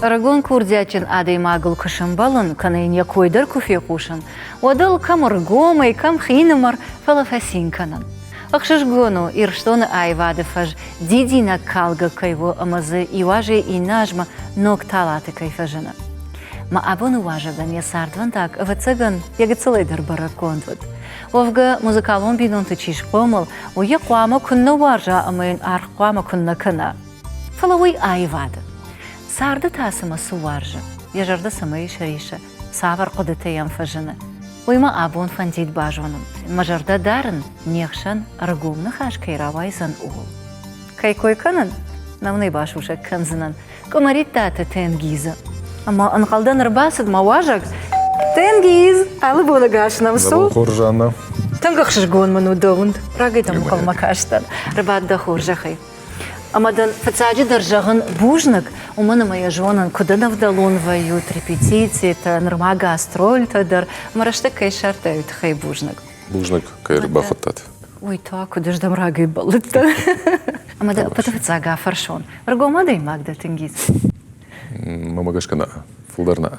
Ӕрыгон курдиатджын адӕймагыл куы сӕмбӕлын, кӕнӕ йын йӕ кой дӕр куы фехъусын, уӕд ыл кӕм ӕргомӕй, кӕм хинымӕр, фӕлӕ фӕцин кӕнын. Ӕхсызгон у, Ирыстоны аивады фӕз дидинӕг калгӕ кӕй у ӕмӕ дзы иу азӕй иннӕ азмӕ ног талаты кӕй фӕзыны. Мӕ абоны уазӕгӕн йӕ цардвӕндаг, ӕвӕццӕгӕн, йӕ гыццылӕй дӕр бӕрӕггонд уыд. Уӕвгӕ, музыкалон бинонты чи схъомыл, уый йӕ хъуамӕ куыннӕ уарза ӕмӕ йын аргъ хъуамӕ куыннӕ кӕна. Фӕлӕ уый аивады. Царды та цымӕ цы уарзы, йӕ зӕрдӕ цӕмӕй срисы, цавӕр хъуыдытӕ йӕм фӕзыны, уый мӕ абон фӕндид базонын. Мӕ зӕрдӕ дарын, не хсӕн ӕргом ныхас кӕй рауайдзӕн, ууыл. Кӕй кой кӕнын, нӕу нӕ басусӕг кӕндзынӕн, Къуымӕриттаты Тенгизы. Ӕмӕ ӕнхъӕлдӕн ӕрбацыд мӕ уазӕг. Тенгиз, алы боны гас нӕм цу. Хорз, Анна. Тынг ӕхсызгон мын у дӕ уынд. Рагӕй дӕм ӕнхъӕлмӕ кастӕн. Ӕрбад дӕ хорзӕхӕй. Ӕмӕ дын фыццаджыдӕр зӕгъын бузныг, уымӕн ӕмӕ йӕ зонын, куыд ӕнӕвдӕлон вӕййут репетицитӕ, нырма гастрольтӕ дӕр. Мӕ рӕстӕг кӕй ссардтай, уый тыххӕй бузныг. Бузныг, кӕй ӕрбахуыдтат. Уый та куыд ӕз дӕм рагӕй бӕллыдтӕн. Ӕмӕ дӕ ӕппӕты фыццаг афӕрсон. Ӕргом адӕймаг дӕ Тенгиз? Мӕмӕ гӕсгӕ нӕ, фылдӕр нӕ.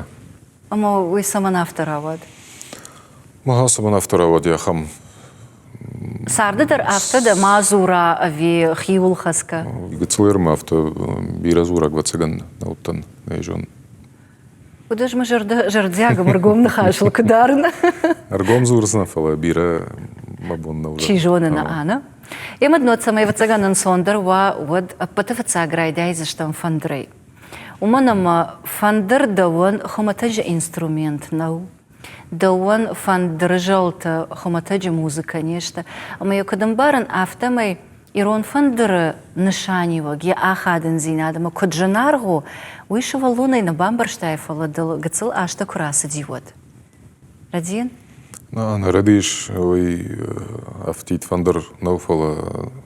Ӕмӕ уый цӕмӕн афтӕ рауад? Мӕ цӕмӕн афтӕ рауад ахӕм Царды дӕр афтӕ дӕ ма дзура ӕви хиуыл хӕцгӕ? Гыццыл ӕрмӕ афтӕ бирӕ дзураг ӕвӕццӕгӕн нӕ уыдтӕн, нӕ зон. Уыд ӕз мӕ зӕрдӕ зӕрдиаг ӕргом ныхасыл куы дарын. Ӕргом дзурдзынӕ, фӕлӕ бирӕ мӕ бон нӕу. Чи зоны, нӕ ӕнӕ. Ӕмӕ дын уӕд цӕмӕй ӕвӕццӕгӕн ӕнцондӕр уа, уӕд ӕппӕты фыццаг райдайдзыстӕм фӕндырӕй. Уымӕн ӕмӕ фӕндыр дӕуӕн хуымӕтӕджы инструмент нӕу. Дӕуӕн фӕндыры зӕлтӕ хуымӕтӕджы музыкӕ не сты. Ӕмӕ йӕ куыд ӕмбарын, афтӕмӕй ирон фӕндыры нысаниуӕг, йӕ ахадындзинад ӕмӕ куыд зынаргъ у, уый сывӕллонӕй нӕ бамбӕрстай, фӕлӕ дыл гыццыл азтӕ куы рацыди, уӕд. Рӕдийын? Нӕ рӕдийыс, уый афтид фӕндыр нӕу, фӕлӕ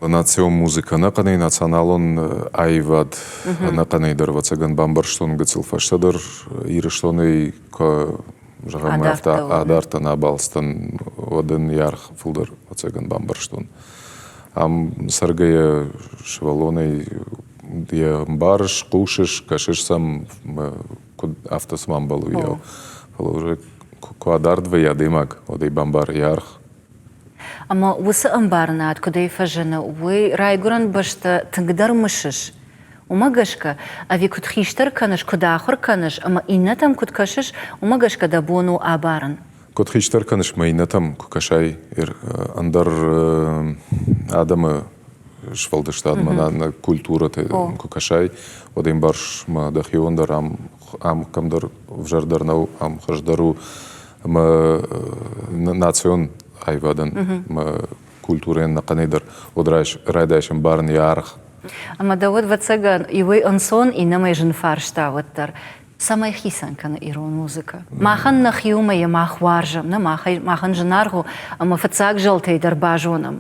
национ музыкӕ ӕнӕхъӕнӕй националон аивад ӕнӕхъӕнӕй дӕр, ӕвӕццӕгӕн, бамбӕрстон гыццыл фӕстӕдӕр Ирыстонӕй куы зӕгъӕм, афтӕ адардтӕн, абалцтӕн, уӕд ын йӕ аргъ фылдӕр, ӕвӕццӕгӕн, бамбӕрстон. Ам цӕргӕйӕ сывӕллонӕй йӕ ӕмбарыс, хъусыс, кӕсыс сӕм, куыд афтӕ цыма ӕмбӕлы, уыйау. Фӕлӕ уже куы адард вӕййы адӕймаг, уӕд ӕй бамбары йӕ аргъ. Ӕмӕ уыцы ӕмбарынад куыдӕй фӕзыны, уый райгуырӕн бӕстӕ тынгдӕр мысыс? Уымӕ гӕсгӕ, ӕви куыд хистӕр кӕныс, куыд ахуыр кӕныс ӕмӕ иннӕтӕм куыд кӕсыс, уымӕ гӕсгӕ дӕ бон у абарын? Куыд хистӕр кӕныс мӕ иннӕтӕм куы кӕсай, ӕндӕр адӕмы сфӕлдыстадмӕ, нӕ культурӕтӕ куы кӕсай, уӕд ӕмбарыс, мӕ дӕхион дӕр ам, ам кӕмдӕр ӕвзӕрдӕр нӕу, ам хуыздӕр у, ӕмӕ национ аивадӕн ӕмӕ культурӕйӕн ӕнӕхъӕнӕй дӕр уӕд райдайыс ӕмбарын йӕ аргъ. Ӕмӕ дӕ уӕд, ӕвӕццӕгӕн, иуӕй ӕнцон, иннӕмӕй зын фарста уӕддӕр. Цӕмӕй хицӕн кӕны ирон музыкӕ? Махӕн нӕхиумӕ йӕ мах уарзӕм, нӕ махӕн зынаргъ у, ӕмӕ фыццаг зӕлтӕй дӕр базонӕм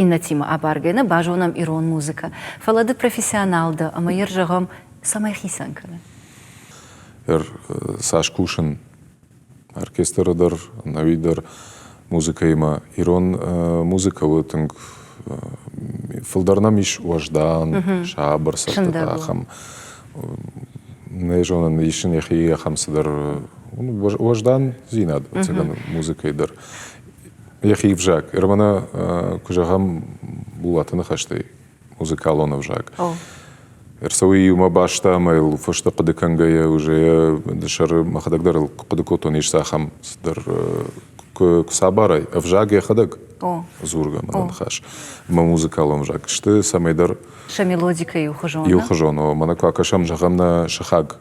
иннӕтимӕ абаргӕ, нӕ базонӕм ирон музыкӕ. Фӕлӕ ды профессионал дӕ, ӕмӕ йӕ зӕгъӕм, цӕмӕй хицӕн кӕны? Цас кусын оркестры дӕр, ӕнӕуи дӕр музыкӕимӕ. Ирон музыкӕ у тынг фылдӕр нӕм ис уӕздан, сабыр цӕттӕтӕ ахӕм. Нӕ зонын, ис ын йӕхи ахӕм цыдӕр уӕздандзинад, ӕцӕгӕн музыкӕйы дӕр. Йӕхи взаг. Ӕрмӕнӕ куы зӕгъӕм Булаты ныхӕстӕй, музыкалон ӕвзаг. Ӕрцӕуы иумӕ бӕстӕ ӕмӕ йыл фӕстӕ хъуыды кӕнгӕйӕ уже йӕ сӕры мӕхӕдӕг дӕр ыл хъуыды кодтон ис ахӕм цыдӕр куы сабарай ӕвзаг йӕхӕдӕг дзургӕ мӕ ныхас ӕмӕ музыкалон ӕвзаг сты цӕмӕйдӕр сӕ мелодикӕ иухуызон иухуызон о мӕнӕ куы акӕсӕм зӕгъӕм нӕ сыхаг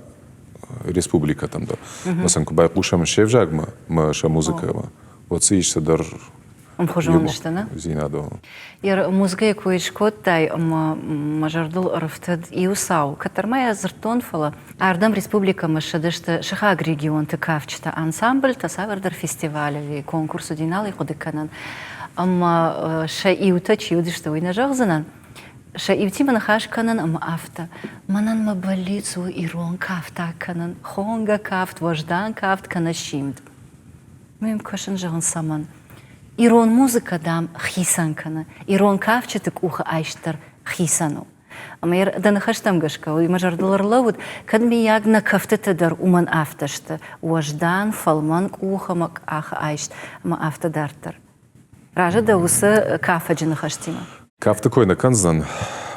республикӕтӕм дӕр мӕ сын куы байхъусӕм се взагмӕ мӕ сӕ музыкӕмӕ уӕд цы ис цыдӕр Ӕмхуызон сты, нӕ? Йӕ музыкӕйы кой скодтай ӕмӕ мӕ зӕрдыл ӕрыфтыд иу цау. Кӕддӕр ма йӕ дзырдтон, фӕлӕ ардӕм республикӕмӕ ссыдысты сыхаг регионты кафджытӕ, ансамбльтӕ, цавӕрдӕр фестиваль ӕви конкурс уыди, нал ӕй хъуыды кӕнын. Ӕмӕ сӕ иутӕ чи уыдысты, уый нӕ зӕгъдзынӕн. Сӕ иутимӕ ныхас кӕнын ӕмӕ афтӕ, мӕнӕн мӕ бӕллиц у ирон кафт акӕнын, хонгӕ кафт, уӕздан кафт кӕнӕ симд. Мӕм кӕсын зӕгъын цӕмӕн. Ирон музыкӕ, дам, хицӕн кӕны. Ирон кафджыты къухы айст дӕр хицӕн у. Ӕмӕ дӕ ныхӕстӕм гӕсгӕ уый мӕ зӕрдыл ӕрлӕууыд, кӕд миййаг нӕ кӕфтыты дӕр уымӕн афтӕ сты, уӕздан, фӕлмӕн къух ӕмӕ къахы айст ӕмӕ афтӕ дарддӕр. Разы дӕ уыцы кафӕджы ныхӕстимӕ? Кафты кой нӕ кӕндзӕн,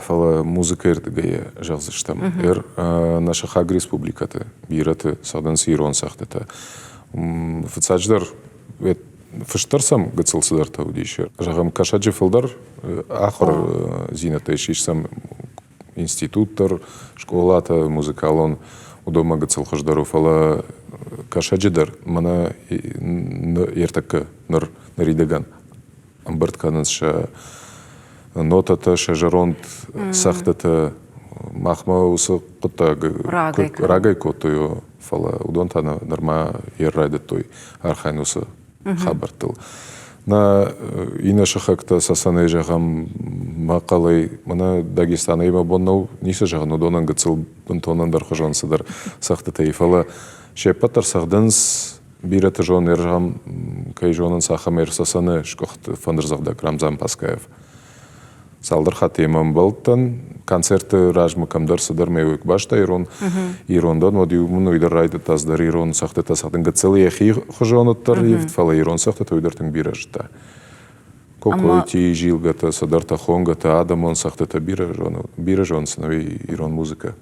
фӕлӕ музыкӕйы рдыгӕй зӕгъдзыстӕм. Нӕ сыхаг республикӕты бирӕты цӕгъдынц ирон цӕгъдтытӕ. Фыццаджыдӕр фыст дӕр сӕм гыццыл цыдӕртӕ уыдис. Зӕгъӕм, кӕсӕджы фылдӕр ахуырдзинӕдтӕ ис сӕм институт дӕр, скъолатӕ, музыкалон, уыдонмӕ гыццыл хуыздӕр у, фӕлӕ кӕсӕджы дӕр мӕнӕ ӕртӕккӕ ныр ныридӕгӕн ӕмбырд кӕнынц сӕ нотӕтӕ, сӕ зӕронд цӕгъдтытӕ. Махмӕ уыцы хъуыддаг рагӕй кодтой, фӕлӕ уыдон та нырма йӕ райдыдтой архайын уыцы хабӕрттыл. Нӕ иннӕ сыхӕгтӕ Цӕцӕнӕй зӕгъӕм, Мӕхъӕлӕй, мӕнӕ Дагестанӕй мӕ бон нӕу ницы зӕгъын, уыдонӕн гыццыл бынтон ӕндӕрхуызон цыдӕр цӕгъдтытӕй, фӕлӕ се ппӕт дӕр цӕгъдынц бирӕты зон, зӕгъӕм, кӕй зонынц, ахӕм РССН-ы сгуыхт фӕндырдзӕгъдӕг Рамзан Паскаев. Цалдӕр хатты йемӕ ӕмбӕлдтӕн, концерты размӕ кӕмдӕр цыдӕр мӕ иу бӕстӕ ирон, ирон дӕн, уӕд-иу мын уый дӕр райдыдта цыдӕр ирон цӕгъдтытӕ цӕгъдын. Гыццыл йӕхи хуызон уӕддӕр ивд, фӕлӕ ирон цӕгъдтытӕ уый дӕр тынг бирӕ зыдта. Кокойти, зилгӕтӕ, цыдӕртӕ, хонгӕтӕ, адӕмон цӕгъдтытӕ бирӕ зоны, бирӕ зонынц ирон музыкӕ.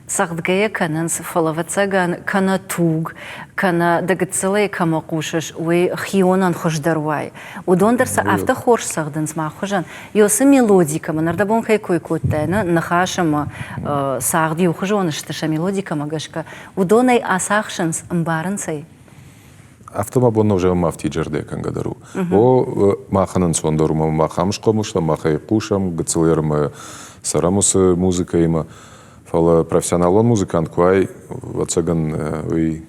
Цӕгъдгӕйӕ кӕнынц, фӕлӕ, ӕвӕццӕгӕн, кӕнӕ туг, кӕнӕ дӕ гыццылӕй кӕмӕ хъусыс, уый хионӕн хуыздӕр уай. Уыдон дӕр сӕ афтӕ хорз цӕгъдынц мах хуызӕн. Ёсы мелодикӕмӕ, нырдӕбон кӕй кой кодтай, нӕ ныхас ӕмӕ цагъд иухуызон сты сӕ мелодикӕмӕ гӕсгӕ, уыдон ӕй ацахсынц, ӕмбарынц ӕй. Афтӕ мӕ бон нӕу зӕгъын, афтид зӕрдӕ кӕнгӕ дӕр у. О, махӕн ӕнцондӕр у, мах ам схъомыл стӕм, мах ӕй хъусӕм, гыццыл ӕрмӕ цӕрӕм уыцы музыкӕимӕ. Фӕлӕ профессионалон музыкант куы уай, ӕвӕццӕгӕн, уый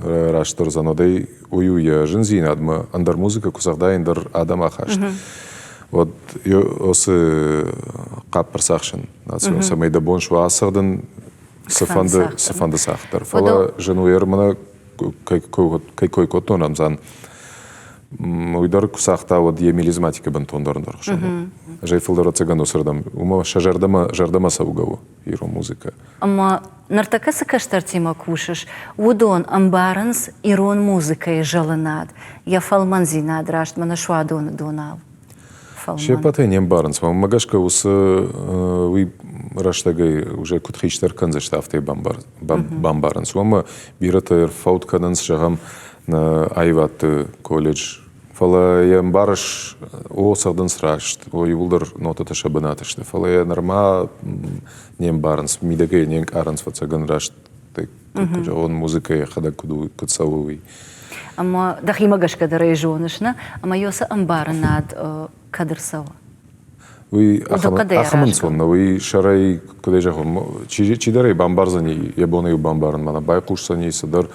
растдӕр уыдзӕн, уӕд ӕй уый у йӕ зындзинадмӕ, ӕндӕр музыкӕ куы цӕгъдай, ӕндӕр адӕм ахаст. Уӕд уыцы хъӕппӕрцахсӕн национ, цӕмӕй дӕ бон суа ацӕгъдын цыфӕнды, цыфӕнды цагъд дӕр. Фӕлӕ зын у ӕрмӕ кӕй кой кодтон Рамзан, уый дӕр куы цагъта, уӕд йӕ мелизматикӕ бынтондӕр ӕндӕрхуызон у. Ӕз ӕй фылдӕр ӕцӕгӕн уыцырдӕм, уымӕ сӕ зӕрдӕмӕ, зӕрдӕмӕ цӕугӕ у ирон музыкӕ. Ӕмӕ ныртӕккӕ цы кӕстӕртимӕ кусыс, уыдон ӕмбарынц ирон музыкӕйы зӕлынад, йӕ фӕлмӕндзинад раст мӕнӕ суадоны донау. Се ппӕтӕй не мбарынц. Мӕнмӕ гӕсгӕ уыцы уый рӕстӕгӕй уже куыд хистӕр кӕндзысты, афтӕ бамбарынц. Уымӕ бирӕтӕ фӕуд кӕнынц, зӕгъӕм, нӕ аивӕдты колледж. Фӕлӕ йӕ ӕмбарыс, о, цӕгъдынц раст, о, иууылдӕр нотӕтӕ сӕ бынаты сты. Фӕлӕ йӕ нырма не мбарынц, мидӕгӕй не нкъарынц, фӕцӕгӕн раст куыд зӕгъон, музыкӕ йӕхӕдӕг куыд у, куыд цӕуы, уый. Ӕмӕ дӕхимӕ гӕсгӕ дӕр ӕй зоныс, нӕ? Ӕмӕ йоцы ӕмбарынад кӕд ӕрцӕуы? Уый ахӕм ӕнцон нӕ, уый сӕрӕй, куыд ӕй зӕгъон, чидӕр ӕй бамбардзӕни, йӕ бон ӕй бамбарын, мӕнӕ байхъусдзӕни цыдӕр,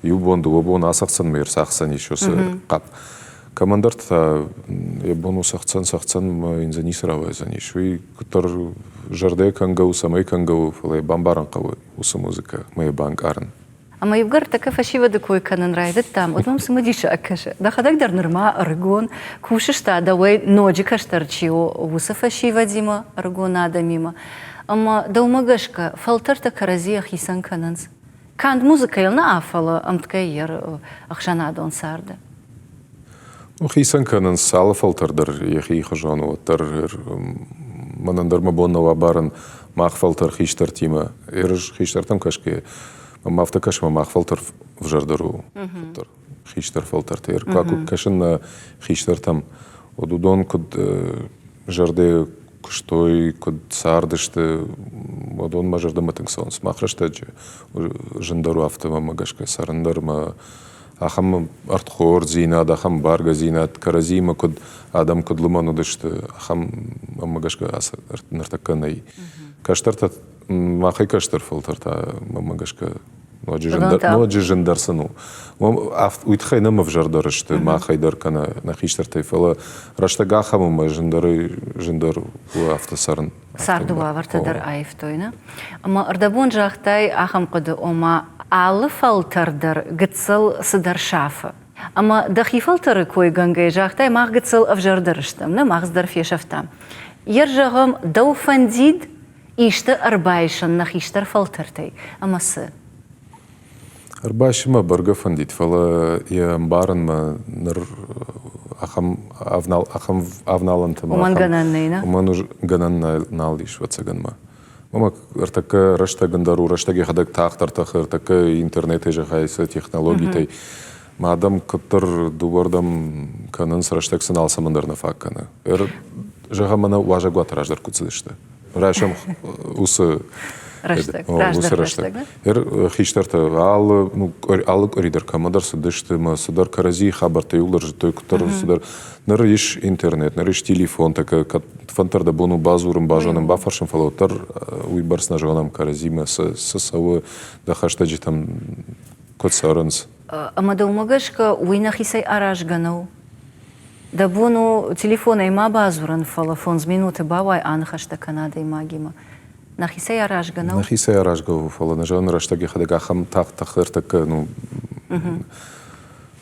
иу бон, дыууӕ бон ацӕгъддзӕн мӕ ӕрцахсдзӕнис уыцы хъӕп. Кӕмӕндӕрты та йӕ бон у цӕгъддзӕн, цӕгъддзӕн ӕмӕ йын дзы ницы рауайдзӕнис. Уый куыддӕр зӕрдӕйӕ кӕнгӕ у, цӕмӕй кӕнгӕ у, фӕлӕ йӕ бамбарын хъӕуы уыцы музыкӕ ӕмӕ йӕ банкъарын. Ӕмӕ иугӕр тӕккӕ фӕсивӕды кой кӕнын райдыдтам, уӕд мӕм цымыдисаг кӕсы. Дӕхӕдӕг дӕр нырма ӕрыгон, кусыс та дӕуӕй ноджы кӕстӕр чи у, уыцы фӕсивӕдимӕ, ӕрыгон адӕмимӕ. Ӕмӕ дӕумӕ гӕсгӕ фӕлтӕртӕ кӕрӕдзийӕ хицӕн кӕнынц. Канд музыкӕйыл нӕ, фӕлӕ ӕмткӕй йӕ ӕхсӕнадон царды. Ну, хицӕн кӕнынц алы фӕлтӕр дӕр йӕхи хуызӕн, уӕддӕр мӕнӕн дӕр мӕ бон нӕу абарын мах фӕлтӕр хистӕртимӕ. Ерыс хистӕртӕм кӕсгӕйӕ, мӕм афтӕ кӕсы, мӕ мах фӕлтӕр ӕвзӕрдӕр у фылдӕр хистӕр фӕлтӕртӕ. Куы кӕсын нӕ хистӕртӕм, уӕд уыдон куыд зӕрдӕ куыстой, куыд цардысты, уыдон мӕ зӕрдӕмӕ тынг цӕуынц. Мах рӕстӕджы зындӕр у афтӕ мӕмӕ гӕсгӕ цӕрын дӕр мӕ ахӕм ӕрдхордзинад, ахӕм баргӕдзинад, кӕрӕдзиимӕ куыд адӕм куыд лымӕн уыдысты, ахӕм мӕмӕ гӕсгӕ ныртӕккӕ нӕй. Кӕстӕртӕ, махӕй кӕстӕр фӕлтӕртӕ, мӕмӕ гӕсгӕ, ноджы зындӕр сын у. Уый тыххӕй нӕм ӕвзӕрдӕр сты махӕй дӕр кӕнӕ нӕ хистӕртӕй, фӕлӕ рӕстӕг ахӕм ӕмӕ зындӕрӕй зындӕр у афтӕ цӕрын. Царды уавӕртӕ дӕр аивтой, нӕ? Ӕмӕ ӕрдӕбон загътай ахӕм хъуыды, ома алы фӕлтӕр дӕр гыццыл цыдӕр сафы. Ӕмӕ дӕхи фӕлтӕры койгӕнгӕ загътай, мах гыццыл ӕвзӕрдӕр стӕм, нӕ мах дӕр фесӕфтам. Йер зӕгъӕм, дӕу фӕндид. Исты ӕрбайсын нӕ хистӕр фӕлтӕртӕй ӕмӕ цы? Ӕрбайсын мӕ бӕргӕ фӕндид, фӕлӕ йӕ ӕмбарынмӕ ныр ахӕм ахӕм авналӕнтӕ Уымӕн гӕнӕн нӕй, нӕ? Уымӕн гӕнӕн нал ис, ӕвӕццӕгӕн ма. Мӕ ӕртӕккӕ рӕстӕг ӕндӕр у, рӕстӕг йӕхӕдӕг тагъд ӕртӕхы, ӕртӕккӕ интернетӕй зӕгъай, цы технологитӕй. Мӕ адӕм куыддӕр дыууӕрдӕм кӕнынц, рӕстӕг сын алцӕмӕн дӕр нӕ фаг кӕны. Зӕгъӕм, мӕнӕ уазӕгуаты раздӕр куыд цыдысты. Райсом уыцы рӕстӕг, уыцы рӕстӕг. Хистӕртӕ алы, ну, алы къуыри дӕр кӕмӕдӕр цыдысты, мӕ цыдӕр кӕрӕдзийы хабӕрттӕ иууылдӕр зыдтой, куыддӕр цыдӕр. Ныр ис интернет, ныр ис телефонтӕ, кӕд фӕнддӕр дӕ бон у бадзурын, базонын, бафӕрсын, фӕлӕ уӕддӕр уыйбӕрц нӕ зонӕм кӕрӕдзимӕ, цы, цы цӕуы, дӕ хӕстӕджытӕм куыд цӕрынц. Ӕмӕ дӕумӕ гӕсгӕ уый нӕхицӕй аразгӕ нӕу? Дӕ бон у телефонӕй ма бадзурын, фӕлӕ фондз минуты бауай, аныхӕстӕ кӕн адӕймагимӕ. Нӕхицӕй аразгӕ нӕу? Нӕхицӕй аразгӕ у, фӕлӕ нӕ зӕгъын рӕстӕг йӕхӕдӕг ахӕм тагъд тӕхы ӕртӕккӕ, ну,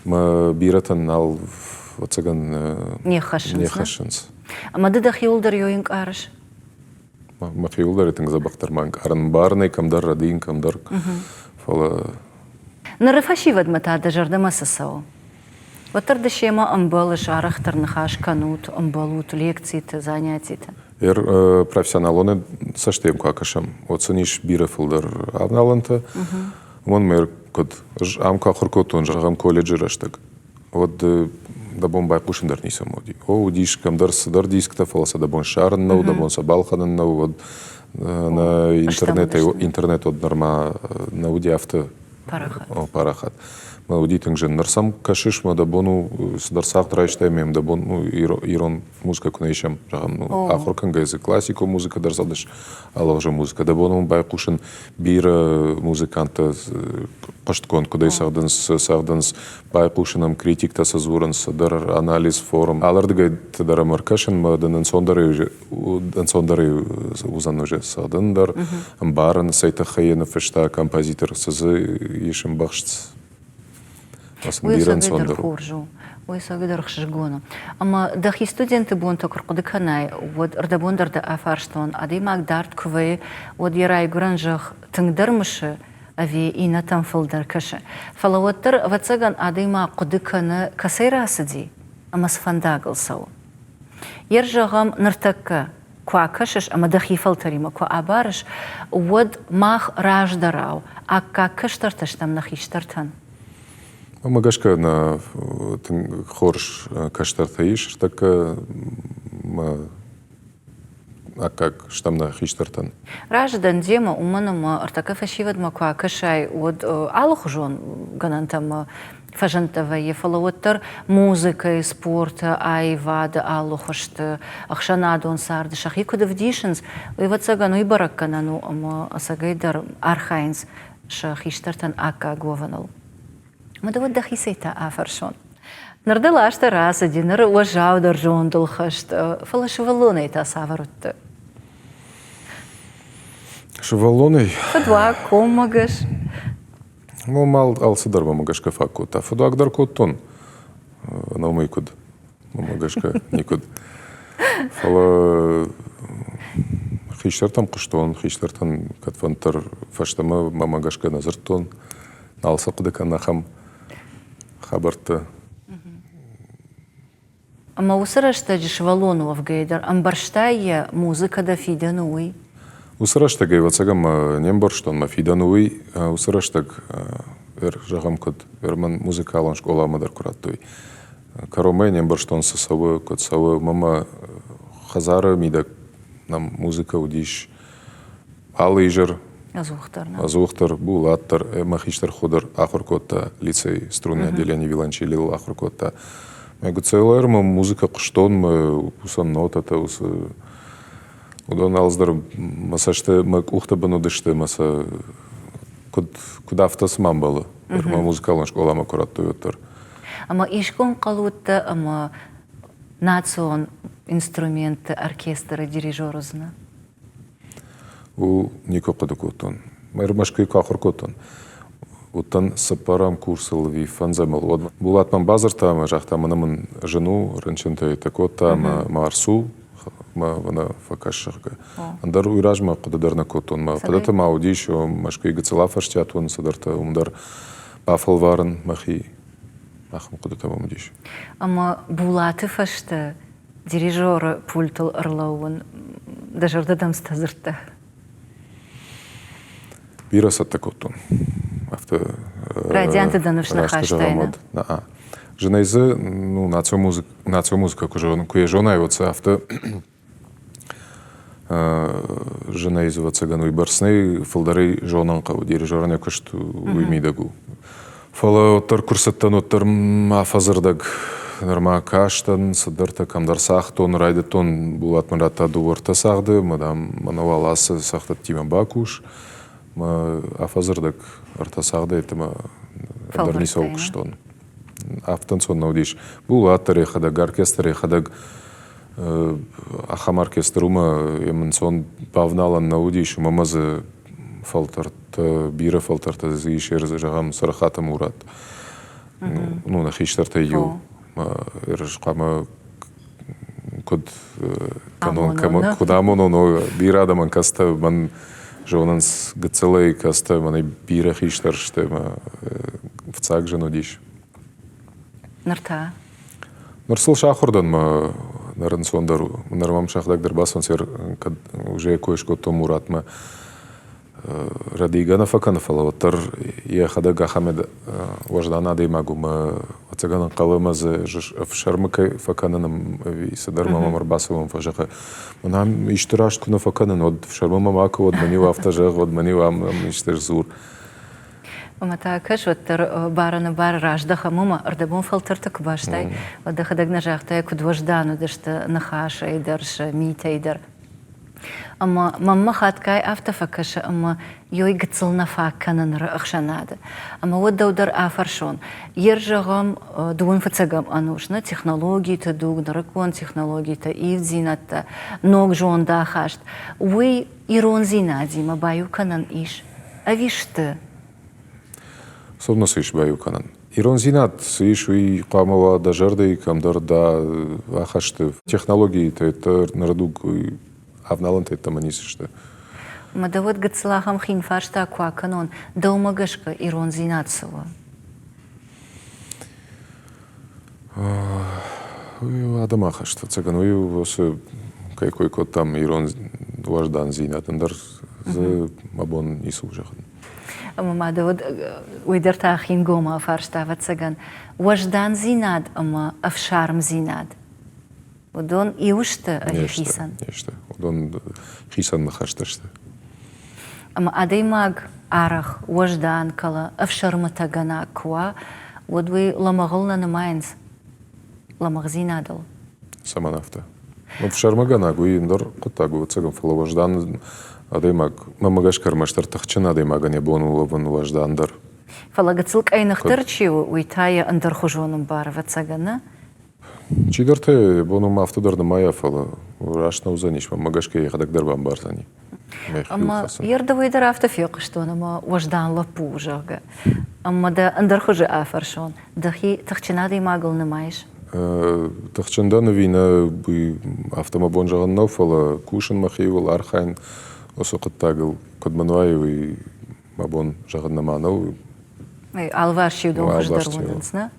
мӕ бирӕтӕн нал, ӕвӕццӕгӕн, не ххӕссынц. Не ххӕссынц. Ӕмӕ ды дӕхиуыл дӕр ёй ӕнкъарыс? Мӕхиуыл дӕр тынг дзӕбӕхдӕр ма ӕнкъарын. Барынӕй кӕмдӕр рӕдийын, кӕмдӕр, фӕлӕ Ныры фӕсивӕдмӕ та дӕ зӕрдӕмӕ цы цӕуы? Уӕддӕр ды семӕ ӕмбӕлыс, арӕхдӕр ныхас кӕнут, ӕмбӕлут лекциты, занятиты. Профессионалон цӕстӕй куы акӕсӕм, уӕд сын ис бирӕ фылдӕр авналӕнтӕ. Уымӕн мӕ куыд ӕз ам куы ахуыр кодтон, зӕгъӕм, колледжы рӕстӕг, уӕд дӕ бон байхъусын дӕр ницӕмӕ уыди. О, уыдис кӕмдӕр цыдӕр дисктӕ, фӕлӕ сӕ дӕ бон ссарын нӕу, дӕ бон сӕ балхӕнын нӕу, уӕд нӕ интернетӕй интернет уӕд нырма нӕ уыди афтӕ парахат. Мӕ уыди тынг зын. Ныр сӕм кӕсыс, мӕ дӕ бон у цыдӕр цагъд райстай, мӕ дӕ бон у ирон музыкӕ куы нӕ исӕм, зӕгъӕм, ну, ахуыр кӕнгӕйӕ дзы классикон музыкӕ дӕр цӕгъдыс, алыгъуызон музыкӕ. Дӕ бон у байхъусын бирӕ музыканттӕ хъуыстгонд куыдӕй цӕгъдынц, цӕгъдынц, байхъусын ӕм критиктӕ цы дзурынц, цыдӕр анализ, форум. Алырдыгӕй дӕр ӕм ӕркӕсын, мӕ дын ӕнцондӕрӕй ӕнцондӕрӕй уыдзӕн уже цӕгъдын дӕр, ӕмбарын, цӕй тыххӕй йӕ ныффыста композитор, цы дзы ис ӕмбӕхст. Уый ӕцӕгӕйдӕр хорз у. Уый ӕцӕгӕйдӕр ӕхсызгон у. Ӕмӕ дӕхи студенты бонтӕ куы рхъуыды кӕнай, уӕд ӕрдӕбон дӕр дӕ афарстон, адӕймаг дард куы вӕййы, уӕд йӕ райгуырӕн зӕхх тынгдӕр мысы ӕви иннӕтӕм фылдӕр кӕсы. Фӕлӕ уӕддӕр, ӕвӕццӕгӕн, адӕймаг хъуыды кӕны, кӕцӕй рацыди ӕмӕ цы фӕндагыл цӕуы. Ер зӕгъӕм, ныртӕккӕ куы акӕсыс ӕмӕ дӕхи фӕлтӕримӕ куы абарыс, уӕд мах раздӕрау аккаг кӕстӕртӕ стӕм нӕ хистӕртӕн. Уымӕ гӕсгӕ нӕ тынг хорз кӕстӕртӕ ис, ныртӕккӕ мӕ аккаг стӕм нӕ хистӕртӕн. Разы дӕн демӕ, уымӕн ӕмӕ ӕртӕккӕ фӕсивӕдмӕ куы акӕсай, уӕд алыхуызон гӕнӕнтӕ ӕмӕ фӕзындтӕ вӕййы, фӕлӕ уӕддӕр музыкӕйы, спорты, аивады алы хуызты, ӕхсӕнадон царды сӕхи куыд ӕвдисынц, уый, ӕвӕццӕгӕн, уый бӕрӕггӕнӕн у, ӕмӕ ӕцӕгӕйдӕр архайынц сӕ хистӕртӕн аккаг уӕвыныл. Ӕмӕ дӕ уӕд дӕхицӕй та афӕрсон. Ныр дыл азтӕ рацыди, ныр уӕззаудӕр зондыл хӕст, фӕлӕ сывӕллонӕй та цавӕр уыдтӕ? Сывӕллонӕй? Фыдуаг, коммӕгӕс. Ну, мал алцыдӕр мӕмӕ гӕсгӕ фаг кодта. Фыдуаг дӕр кодтон, ӕнӕуымӕй куыд, мӕмӕ гӕсгӕ никуыд. Фӕлӕ хистӕртӕм хъуыстон, хистӕртӕн кӕдфӕнддӕр фӕстӕмӕ мӕмӕ гӕсгӕ нӕ дзырдтон, нал сӕ хъуыды кӕнын ахӕм хабӕрттӕ. Ӕмӕ уыцы рӕстӕджы сывӕллон уӕвгӕйӕ дӕр ӕмбӕрстай йӕ музыкӕ дӕ фидӕны уый? Уыцы рӕстӕг, ӕвӕццӕгӕн, мӕ не мбӕрстон мӕ фидӕны уый. Уыцы рӕстӕг, зӕгъӕм, куыд мӕн музыкалон скъоламӕ дӕр куы радтой. Кӕронмӕ не мбӕрстон, цы цӕуы, куыд цӕуы. Мӕ мӕ хӕдзары мидӕг нӕм музыкӕ уыдис алы изӕр. Ӕдзухдӕр. Ӕдзухдӕр, Булат дӕр, мӕ хистӕр хо дӕр ахуыр кодта лицей струнное отделение виолончелил ахуыр кодта. Мӕ гуцелайр мӕ музыкӕ хъуыстон, мӕ уыцы нотӕтӕ, уыцы уыдон алцыдӕр мӕ цӕсты, мӕ къухты бын уыдысты, мӕ сӕ куыд, куыд афтӕ цыма ӕмбӕлы. Мӕ музыкалон скъоламӕ куы радтой, уӕддӕр. Ӕмӕ искуы ӕнхъӕл уыдтӕ ӕмӕ национ инструментты оркестры дирижер уыдзынӕ? Ууыл никуы хъуыды кодтон. Мӕскуыйы куы ахуыр кодтон, уыдтӕн цыппӕрӕм курсыл ӕви фӕндзӕмыл. Уӕд Булат мӕм бадзырдта ӕмӕ загъта, мӕнӕ мын зын у, рынчынтӕ кодта ӕмӕ ма ӕрцу. мӕ вӕнӕ фӕкӕс, зӕгъгӕ. Ӕндӕр уый размӕ хъуыды дӕр нӕ кодтон. Мӕ хъуыдыты ма уыдис, Мӕскуыйы гыццыл афӕстиат уын цыдӕртӕ, уым дӕр бафӕлварын мӕхи. Ахӕм хъуыдытӕ мӕм уыдис. Ӕмӕ Булаты фӕстӕ дирижеры пультыл ӕрлӕууын дӕ зӕрдӕ дӕм цытӕ дзырдта? Бирӕ цӕттӕ кодтон. Афтӕ Райдианты дӕ ныфс нӕ хастай, нӕ? Зынӕй дзы ну, национ музыкӕ куы йӕ зонай, уӕд сӕ афтӕ зынӕй дзы, ӕвӕццӕгӕн, уыйбӕрц нӕй, фылдӕрӕй зонын хъӕуы, дирижерӕн йӕ куыст уый мидӕг у. Фӕлӕ уӕддӕр куы рцыдтӕн, уӕддӕр афӕдзырдӕг нырма кастӕн, цыдӕртӕ кӕмдӕр цагътон, райдыдтон, Булат мын радта дыууӕ-ӕртӕ цагъды, ӕмӕ, дам, мӕнӕ уал ацы цӕгъдӕттимӕ бакус. Мӕ афӕдзырдӕг ӕртӕ цагъдӕй ӕмӕ ӕндӕр ницӕуыл куыстон. Афтӕ ӕнцон нӕ уыдис. Булат дӕр йӕхӕдӕг, оркестр йӕхӕдӕг ахӕм оркестр уымӕ йӕм ӕнцон бавналӕн нӕ уыдис, уымӕ ӕмӕ дзы фӕлтӕртӕ, бирӕ фӕлтӕртӕ дзы ис, зӕгъӕм, Цырыхаты Мурат. Ну, нӕ хистӕртӕй иу. Ерыс хъуамӕ куыд кӕнон, куыд амонон, бирӕ адӕмӕн кӕцытӕ мӕн зонынц гыццылӕй, кӕцытӕ мӕнӕй бирӕ хистӕр сты ӕмӕ фыццаг зын уыдис. Ныр та? Ныр сыл сахуыр дӕн мӕ ныр ӕнцондӕр у. Ныр мӕм сӕхӕдӕг дӕр бацӕуынц, кӕд уже кой скодтон Муратмӕ. Рӕдийгӕ нӕ фӕкӕны, фӕлӕ уӕддӕр йӕхӕдӕг ахӕм уӕздан адӕймаг у мӕ ӕцӕгӕн ӕнхъӕлы ӕмӕ дзы ӕфсӕрмы кӕй фӕкӕнын ӕви цыдӕр мӕм ӕрбацӕуын фӕзӕгъы. Мӕн ам исты раст куы нӕ фӕкӕнын, уӕд ӕфсӕрмы мӕ макуы уӕд, мӕн-иу афтӕ зӕгъ, уӕд мӕн-иу ам исты сдзур. Ӕмӕ та кӕс, уӕддӕр барӕны бар раздӕхӕм уымӕ, ӕрдӕбон фӕлтӕрты куы бастай, уӕд дӕхӕдӕг нӕ загътай, куыд уӕздан уыдысты ныхасӕй дӕр, сӕ митӕй дӕр. Ӕмӕ мӕнмӕ хатгай афтӕ фӕкӕсы, ӕмӕ ёй гыццыл нӕ фаг кӕны ныры ӕхсӕнады. Ӕмӕ уӕд дӕу дӕр афӕрсон, ер зӕгъӕм, дыууын фыццӕгӕм ӕнус, нӕ технологиты дуг, нырыккон технологитӕ, ивддзинӕдтӕ, ног зондахаст, уый ирондзинадимӕ баиу кӕнӕн ис ӕви сты? Цӕуылнӕ цы ис баиу кӕнӕн? Ирондзинад цы ис, уый хъуамӕ уа дӕ зӕрдӕйы кӕмдӕр дӕ ахӕсты. Технологитӕ ныры дуг авналӕнтӕ йеддӕмӕ ницы сты. Ӕмӕ дӕ уӕд гыццыл ахӕм хин фарста куы акӕнон, дӕумӕ гӕсгӕ ирондзинад цы у? Уый у адӕмы ахаст, ӕцӕгӕн. Уый у, уыцы, кӕй кой кодтам, ирон уӕздандзинад, ӕндӕр дзы мӕ бон ницы у зӕгъын. Ӕмӕ ма дӕ уӕд уый дӕр та хингомау фарста, ӕвӕццӕгӕн, уӕздандзинад ӕмӕ ӕфсармдзинад уыдон иу сты ӕви хицӕн? Не сты. Уыдон хицӕн ныхӕстӕ сты. Ӕмӕ адӕймаг арӕх уӕздан кӕлӕ ӕфсӕрмытӕгӕнӕг куы уа, уӕд уый лӕмӕгъыл нӕ нымайынц, лӕмӕгъдзинадыл. Цӕмӕн афтӕ? Ӕфсӕрмыгӕнӕг уый ӕндӕр хъуыддаг у, ӕцӕгӕн, фӕлӕ уӕздан адӕймаг, мӕнмӕ гӕсгӕ, ӕрмӕстдӕр тыхджын адӕймагӕн йӕ бон у уӕвын уӕздандӕр. Фӕлӕ гыццыл къӕйныхдӕр чи у, уый та йӕ ӕндӕрхуызон ӕмбары, ӕвӕццӕгӕн, нӕ? Чидӕртӕ йӕ бон уымӕ афтӕ дӕр нымайа, фӕлӕ раст нӕ уыдзӕнис, мӕнмӕ гӕсгӕ йӕхӕдӕг дӕр бамбардзӕни. Ӕмӕ йе рдӕуӕй дӕр афтӕ фехъуыстон, ӕмӕ уӕздан лӕппу у, зӕгъгӕ. Ӕмӕ дӕ ӕндӕр хуызы афӕрсон, дӕхи тыхджын адӕймагыл нымайыс? Тыхджын дӕн ӕви нӕ, уый афтӕ мӕ бон зӕгъын нӕу, фӕлӕ кусын мӕхиуыл, архайын уыцы хъуыддагыл, куыд мын уайы, уый мӕ бон зӕгъын нӕма нӕу. Алыварс-иу дон хуыздӕр уынынц, нӕ?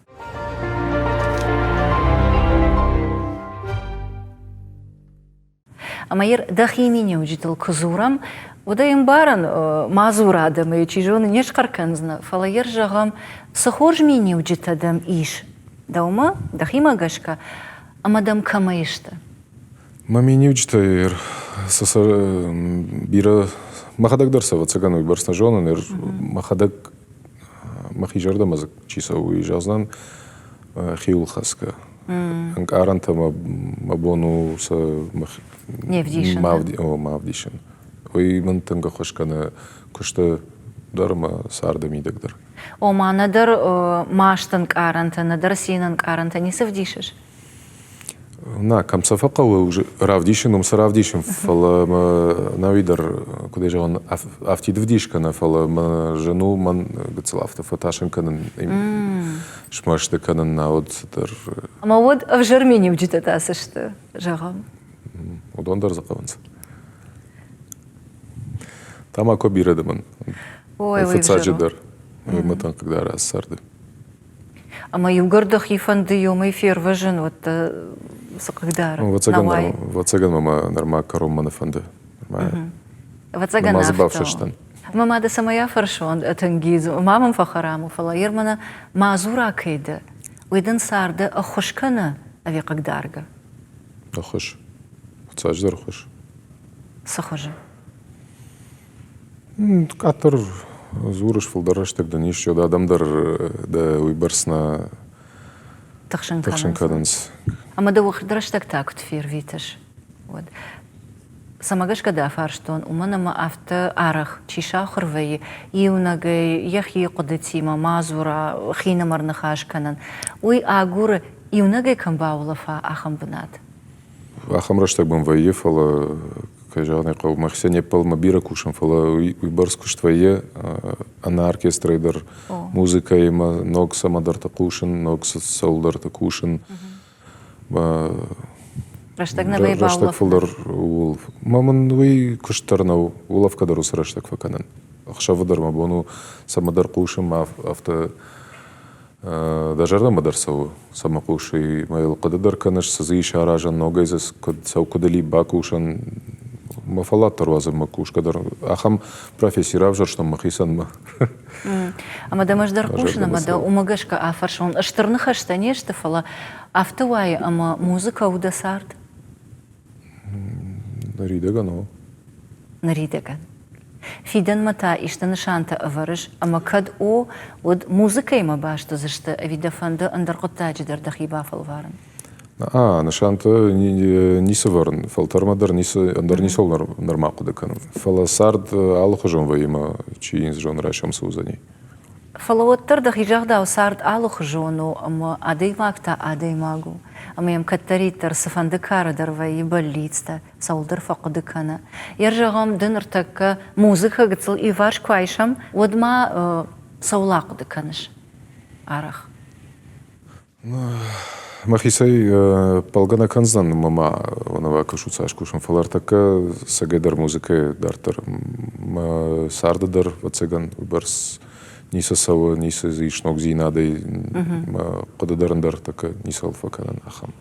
Ӕмӕ йыр дӕхи миниуджытыл куы дзурӕм, уӕд ӕй ӕмбарын, ма дзур адӕмы, чи зоны, не схъӕр кӕндзынӕ, фӕлӕ йыр зӕгъӕм, цы хорз миниуджытӕ дӕм ис дӕумӕ, дӕхимӕ гӕсгӕ, ӕмӕ дӕм кӕмӕй сты? Мӕ миниуджытӕ цы сӕ бирӕ мӕхӕдӕг дӕр сӕ ӕвӕццӕгӕн уыйбӕрц нӕ зонын, мӕхӕдӕг мӕхи зӕрдӕмӕ дзы чи цӕуы, уый зӕгъдзынӕн хиуылхӕцгӕ. Ӕнкъарӕнтӕ мӕ бон у сӕ не вдисын. Ма ӕвдисын. Уый мын тынг ӕххуыс кӕны куысты дӕр ӕмӕ царды мидӕг дӕр. Ома нӕдӕр маст ӕнкъарӕнтӕ, нӕдӕр цин ӕнкъарӕнтӕ ницы вдисыс? Нӕ, кӕм сӕ фӕхъӕуы равдисын, уым сӕ равдисын, фӕлӕ мӕ науи дӕр, куыд ӕй зӕгъон, афтид вдис кӕны, фӕлӕ мӕ зын у мӕн гыццыл афтӕ фӕтасын кӕнын, смӕсты кӕнын, науӕд цыдӕр. Ӕмӕ уӕд ӕвзӕр миниуджытӕ та цы сты, зӕгъӕм? Уыдон дӕр дзы хъӕуынц. Тамако бирӕ дымын. Ой, Фыццаджы дӕр. Уый мӕ хъыгдары ацы царды. Ӕмӕ иугӕр дӕхи фӕнды иумӕ фервӕзын, уӕд дӕ цы хъыгдары? Ӕвӕццӕгӕн мӕ нырма кӕронмӕ нӕ фӕнды. Ӕвӕццӕгӕн афтӕ. бафсӕстӕн. Мӕ мады цӕмӕй афӕрсон, Тенгиз, ма мӕм фӕхӕрам у, фӕлӕ ер мӕнӕ мадзура кӕй дӕ, уый дын царды ӕххуыс кӕны ӕви хъыгдаргӕ? Ӕххуыс. Фыццаджыдӕр ӕххуыс. Цы хуызы? Къаддӕр дзурыс, фылдӕр рӕстӕг дын ис, уӕд адӕм дӕр дӕ уыйбӕрц нӕ тыхсын кӕнынц. Ӕмӕ дӕ рӕстӕг та куыд фервитыс, уӕд? Цӕмӕ гӕсгӕ дӕ афарстон, уымӕн ӕмӕ афтӕ арӕх чи сахуыр вӕййы, иунӕгӕй йӕхи хъуыдытимӕ мадзура, хинымӕр ныхас кӕнын, уый агуры, иунӕгӕй кӕм баулӕфа, ахӕм бынат. Ахӕм рӕстӕг мын вӕййы, фӕлӕ кӕй зӕгъын ӕй хъӕуы, мӕхицӕн не ппӕлмӕ бирӕ кусын, фӕлӕ уыйбӕрц куыст вӕййы ӕнӕ оркестрӕй дӕр музыкӕимӕ ног цӕмӕдӕрты хъусын, ног цӕуылдӕрты кусын. Рӕстӕг нӕ вӕййы Рӕстӕг фылдӕр ууыл. Мӕ мын уый куыст дӕр нӕу, улӕфгӕ дӕр уыцы рӕстӕг фӕкӕнын. Ӕхсӕвы дӕр мӕ бон у цӕмӕдӕр хъусын, мӕ афтӕ Дӕ зӕрдӕмӕ дӕр цӕуы, цӕмӕ хъусый, мӕ йыл хъуыды дӕр кӕныс, цы дзы ис аразӕн, ногӕй дзы куыд цӕуы, куыд ыл и бакусӕн. Мӕ фӕллад дӕр уадзын, мӕ кусгӕ дӕр. Ахӕм професси равзӕрстон мӕхицӕн мӕ. Ӕмӕ дӕм ӕз дӕр хъусын ӕмӕ дӕ уымӕ гӕсгӕ афӕрсон. Стыр ныхӕстӕ не сты, фӕлӕ афтӕ уайы, ӕмӕ музыкӕ у дӕ цард? Ныридӕгӕн о. Ныридӕгӕн. Фидӕнмӕ та исты нысантӕ ӕвӕрыс ӕмӕ кӕд о, уӕд музыкӕимӕ баст уыдзысты ӕви дӕ фӕнды ӕндӕр хъуыддаджы дӕр дӕхи бафӕлварын? Нысантӕ ницы вӕрын, фӕлтӕрмӕ дӕр ницы, ӕндӕр ницӕуыл нырма хъуыды кӕнын. Фӕлӕ цард алыхуызон вӕййы ӕмӕ чи йын зоны райсом цы уыдзӕни. Фӕлӕ уӕддӕр дӕхи загъдау цард алыхуызон у ӕмӕ адӕймаг та адӕймаг у. Ӕмӕ йӕм кӕддӕриддӕр цыфӕнды кары дӕр вӕййы бӕллицтӕ, цӕуылдӕр фӕхъуыды кӕны. Йе зӕгъӕм, ды ныртӕккӕ музыкӕ гыццыл иуварс куы айсӕм, уӕд ма цӕуыл ахъуыды кӕныс арӕх? Мӕхицӕй ппӕлгӕ нӕ кӕндзынӕн, ӕмӕ ма уӕнӕвӕкӕсут цас кусын, фӕлӕ ӕртӕккӕ цӕгӕйдӕр музыкӕйы дарддӕр мӕ царды дӕр, ӕвӕццӕгӕн, уыйбӕрц ницы цӕуы, ницы дзы ис ногдзинадӕй, мӕ хъуыды дӕр ӕндӕр ӕртӕккӕ ницӕуыл фӕкӕнын ахӕм.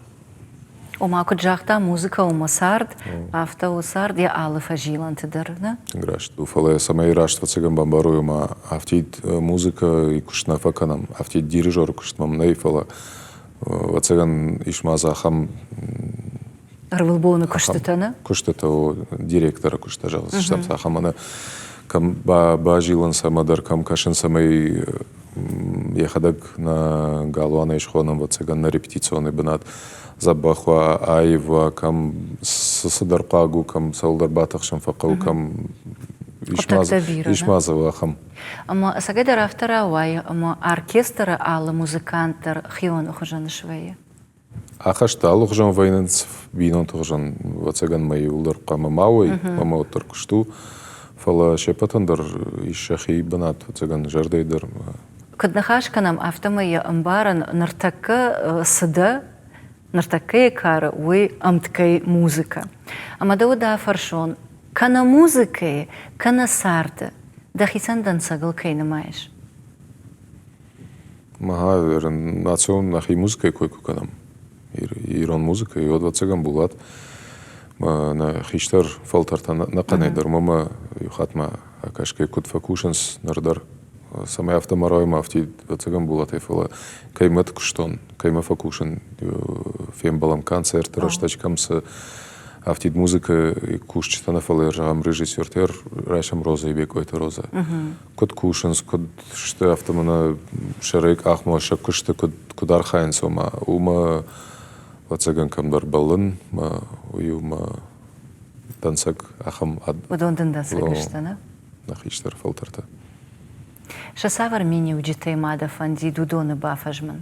Ома, куыд загъта, музыкӕ у мӕ цард, афтӕ у цард йӕ алы фӕзилӕнты дӕр, нӕ? Тынг раст у, фӕлӕ цӕмӕй раст фӕцӕгӕн бамбарой, ома афтид музыкӕйы куыст нӕ фӕкӕнӕм, афтид дирижеры куыст мӕм нӕй, фӕлӕ ӕвӕццӕгӕн ис ма дзы ахӕм ӕрвылбоны куыстытӕ, нӕ? Куыстытӕ, директоры куыстытӕ, зӕгъдзыстӕм, ахӕм ӕнӕ кӕм базилынц ӕмӕ дӕр кӕм кӕсынц, цӕмӕй йӕхӕдӕг нӕ галуанӕй схонӕм, ӕвӕццӕгӕн, нӕ репетиционный бынат дзӕбӕх уа, аив уа, кӕм цы цыдӕр хъуаг у, кӕм цӕуылдӕр батыхсын фӕхъӕуы, кӕм ис ма дзы ахӕм. Ӕмӕ ӕцӕгӕйдӕр афтӕ рауайы, ӕмӕ оркестры алы музыкант дӕр хионы хуызӕн свӕййы. Ахӕсттӕ алыхуызон вӕййынц, бинонты хуызӕн, ӕвӕццӕгӕн мӕ иуылдӕр хъуамӕ ма уой, ӕмӕ уӕддӕр куыст у. Фӕлӕ се ппӕтӕн дӕр ис сӕхи бынат, ӕвӕццӕгӕн, зӕрдӕйы дӕр. Куыд ныхас кӕнӕм, афтӕмӕй йӕ ӕмбарын, ныртӕккӕ цы дӕ, ныртӕккӕйы кары, уый ӕмткӕй музыкӕ. Ӕмӕ дӕ уӕд афӕрсон, кӕнӕ музыкӕйы, кӕнӕ царды дӕхицӕн дӕнцӕгыл кӕй нымайыс? Мага национ нӕхи музыкӕйы кой куы кӕнӕм, ирон музыкӕйы, уӕд ӕвӕццӕгӕн Булат нӕ хистӕр фӕлтӕртӕ нӕхъӕнӕй дӕр мӕмӕ иу хатт ма акӕсгӕ куыд фӕкусынц ныр дӕр, цӕмӕй афтӕ ма рауайа, афтид ӕвӕццӕгӕн Булатӕй, фӕлӕ кӕй мӕт куыстон, кӕй мӕ фӕкусын, фембӕлӕм концерты рӕстӕджы кӕм цы афтид музыкӕ кусджытӕ нӕ, фӕлӕ зӕгъӕм режиссертӕ райсӕм Розӕйы Бекъойты Розӕ. Куыд кусынц, куыд сты, афтӕ мӕнӕ сӕрӕй къахмӕ сӕ куысты куыд, куыд архайынц, ома уымӕ, ӕвӕццӕгӕн, кӕмдӕр бӕллын, мӕ уый у мӕ дӕнцӕг ахӕм Уыдон дын дӕнцӕг сты, нӕ? Нӕ хистӕр фӕлтӕртӕ. Сӕ цавӕр миниуджытӕй ма дӕ фӕндид уыдоны бафӕзмын?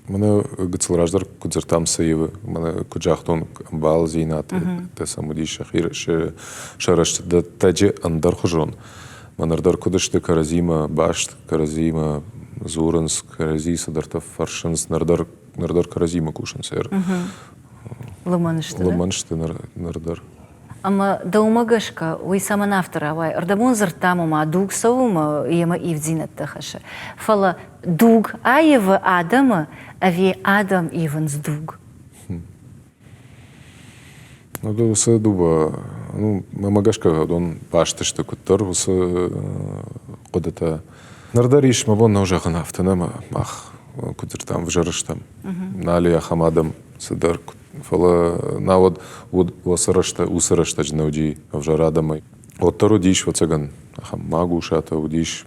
Мӕнӕ гыццыл раздӕр куыд дзырдтам, цы ивы, мӕнӕ куыд загътон, ӕмбалдзинад, дӕ сӕм уыдис сӕхи сӕ рӕстдӕттӕджы ӕндӕрхуызон. Мӕнӕ дӕр куыд сты кӕрӕдзимӕ баст, кӕрӕдзимӕ дзурынц, кӕрӕдзи цыдӕртӕ фӕрсынц, ныр дӕр, ныр дӕр кӕрӕдзимӕ кусынц. Лымӕн сты. Лымӕн сты ныр дӕр. Ӕмӕ дӕумӕ гӕсгӕ уый цӕмӕн афтӕ рауайы? Ӕрдӕбон дзырдтам, ома дуг цӕуы ӕмӕ йемӕ ивддзинӕдтӕ хӕссы. Фӕлӕ дуг аивы адӕмы ӕви адӕм ивынц дуг? Ну, уыцы дыууӕ, ну, мӕмӕ гӕсгӕ уыдон баст сты куыддӕр уыцы хъуыдытӕ. Ныр дӕр ис, мӕ бон нӕу зӕгъын афтӕ нӕ, мах куыд дзырдтам, ӕвзӕр стӕм. Нал и ахӕм адӕм цыдӕр, фӕлӕ науӕд уыцы рӕстӕг, уыцы рӕстӕджы нӕ уыди ӕвзӕр адӕмӕй. Уӕддӕр уыдис, ӕвӕццӕгӕн, ахӕм магусатӕ уыдис,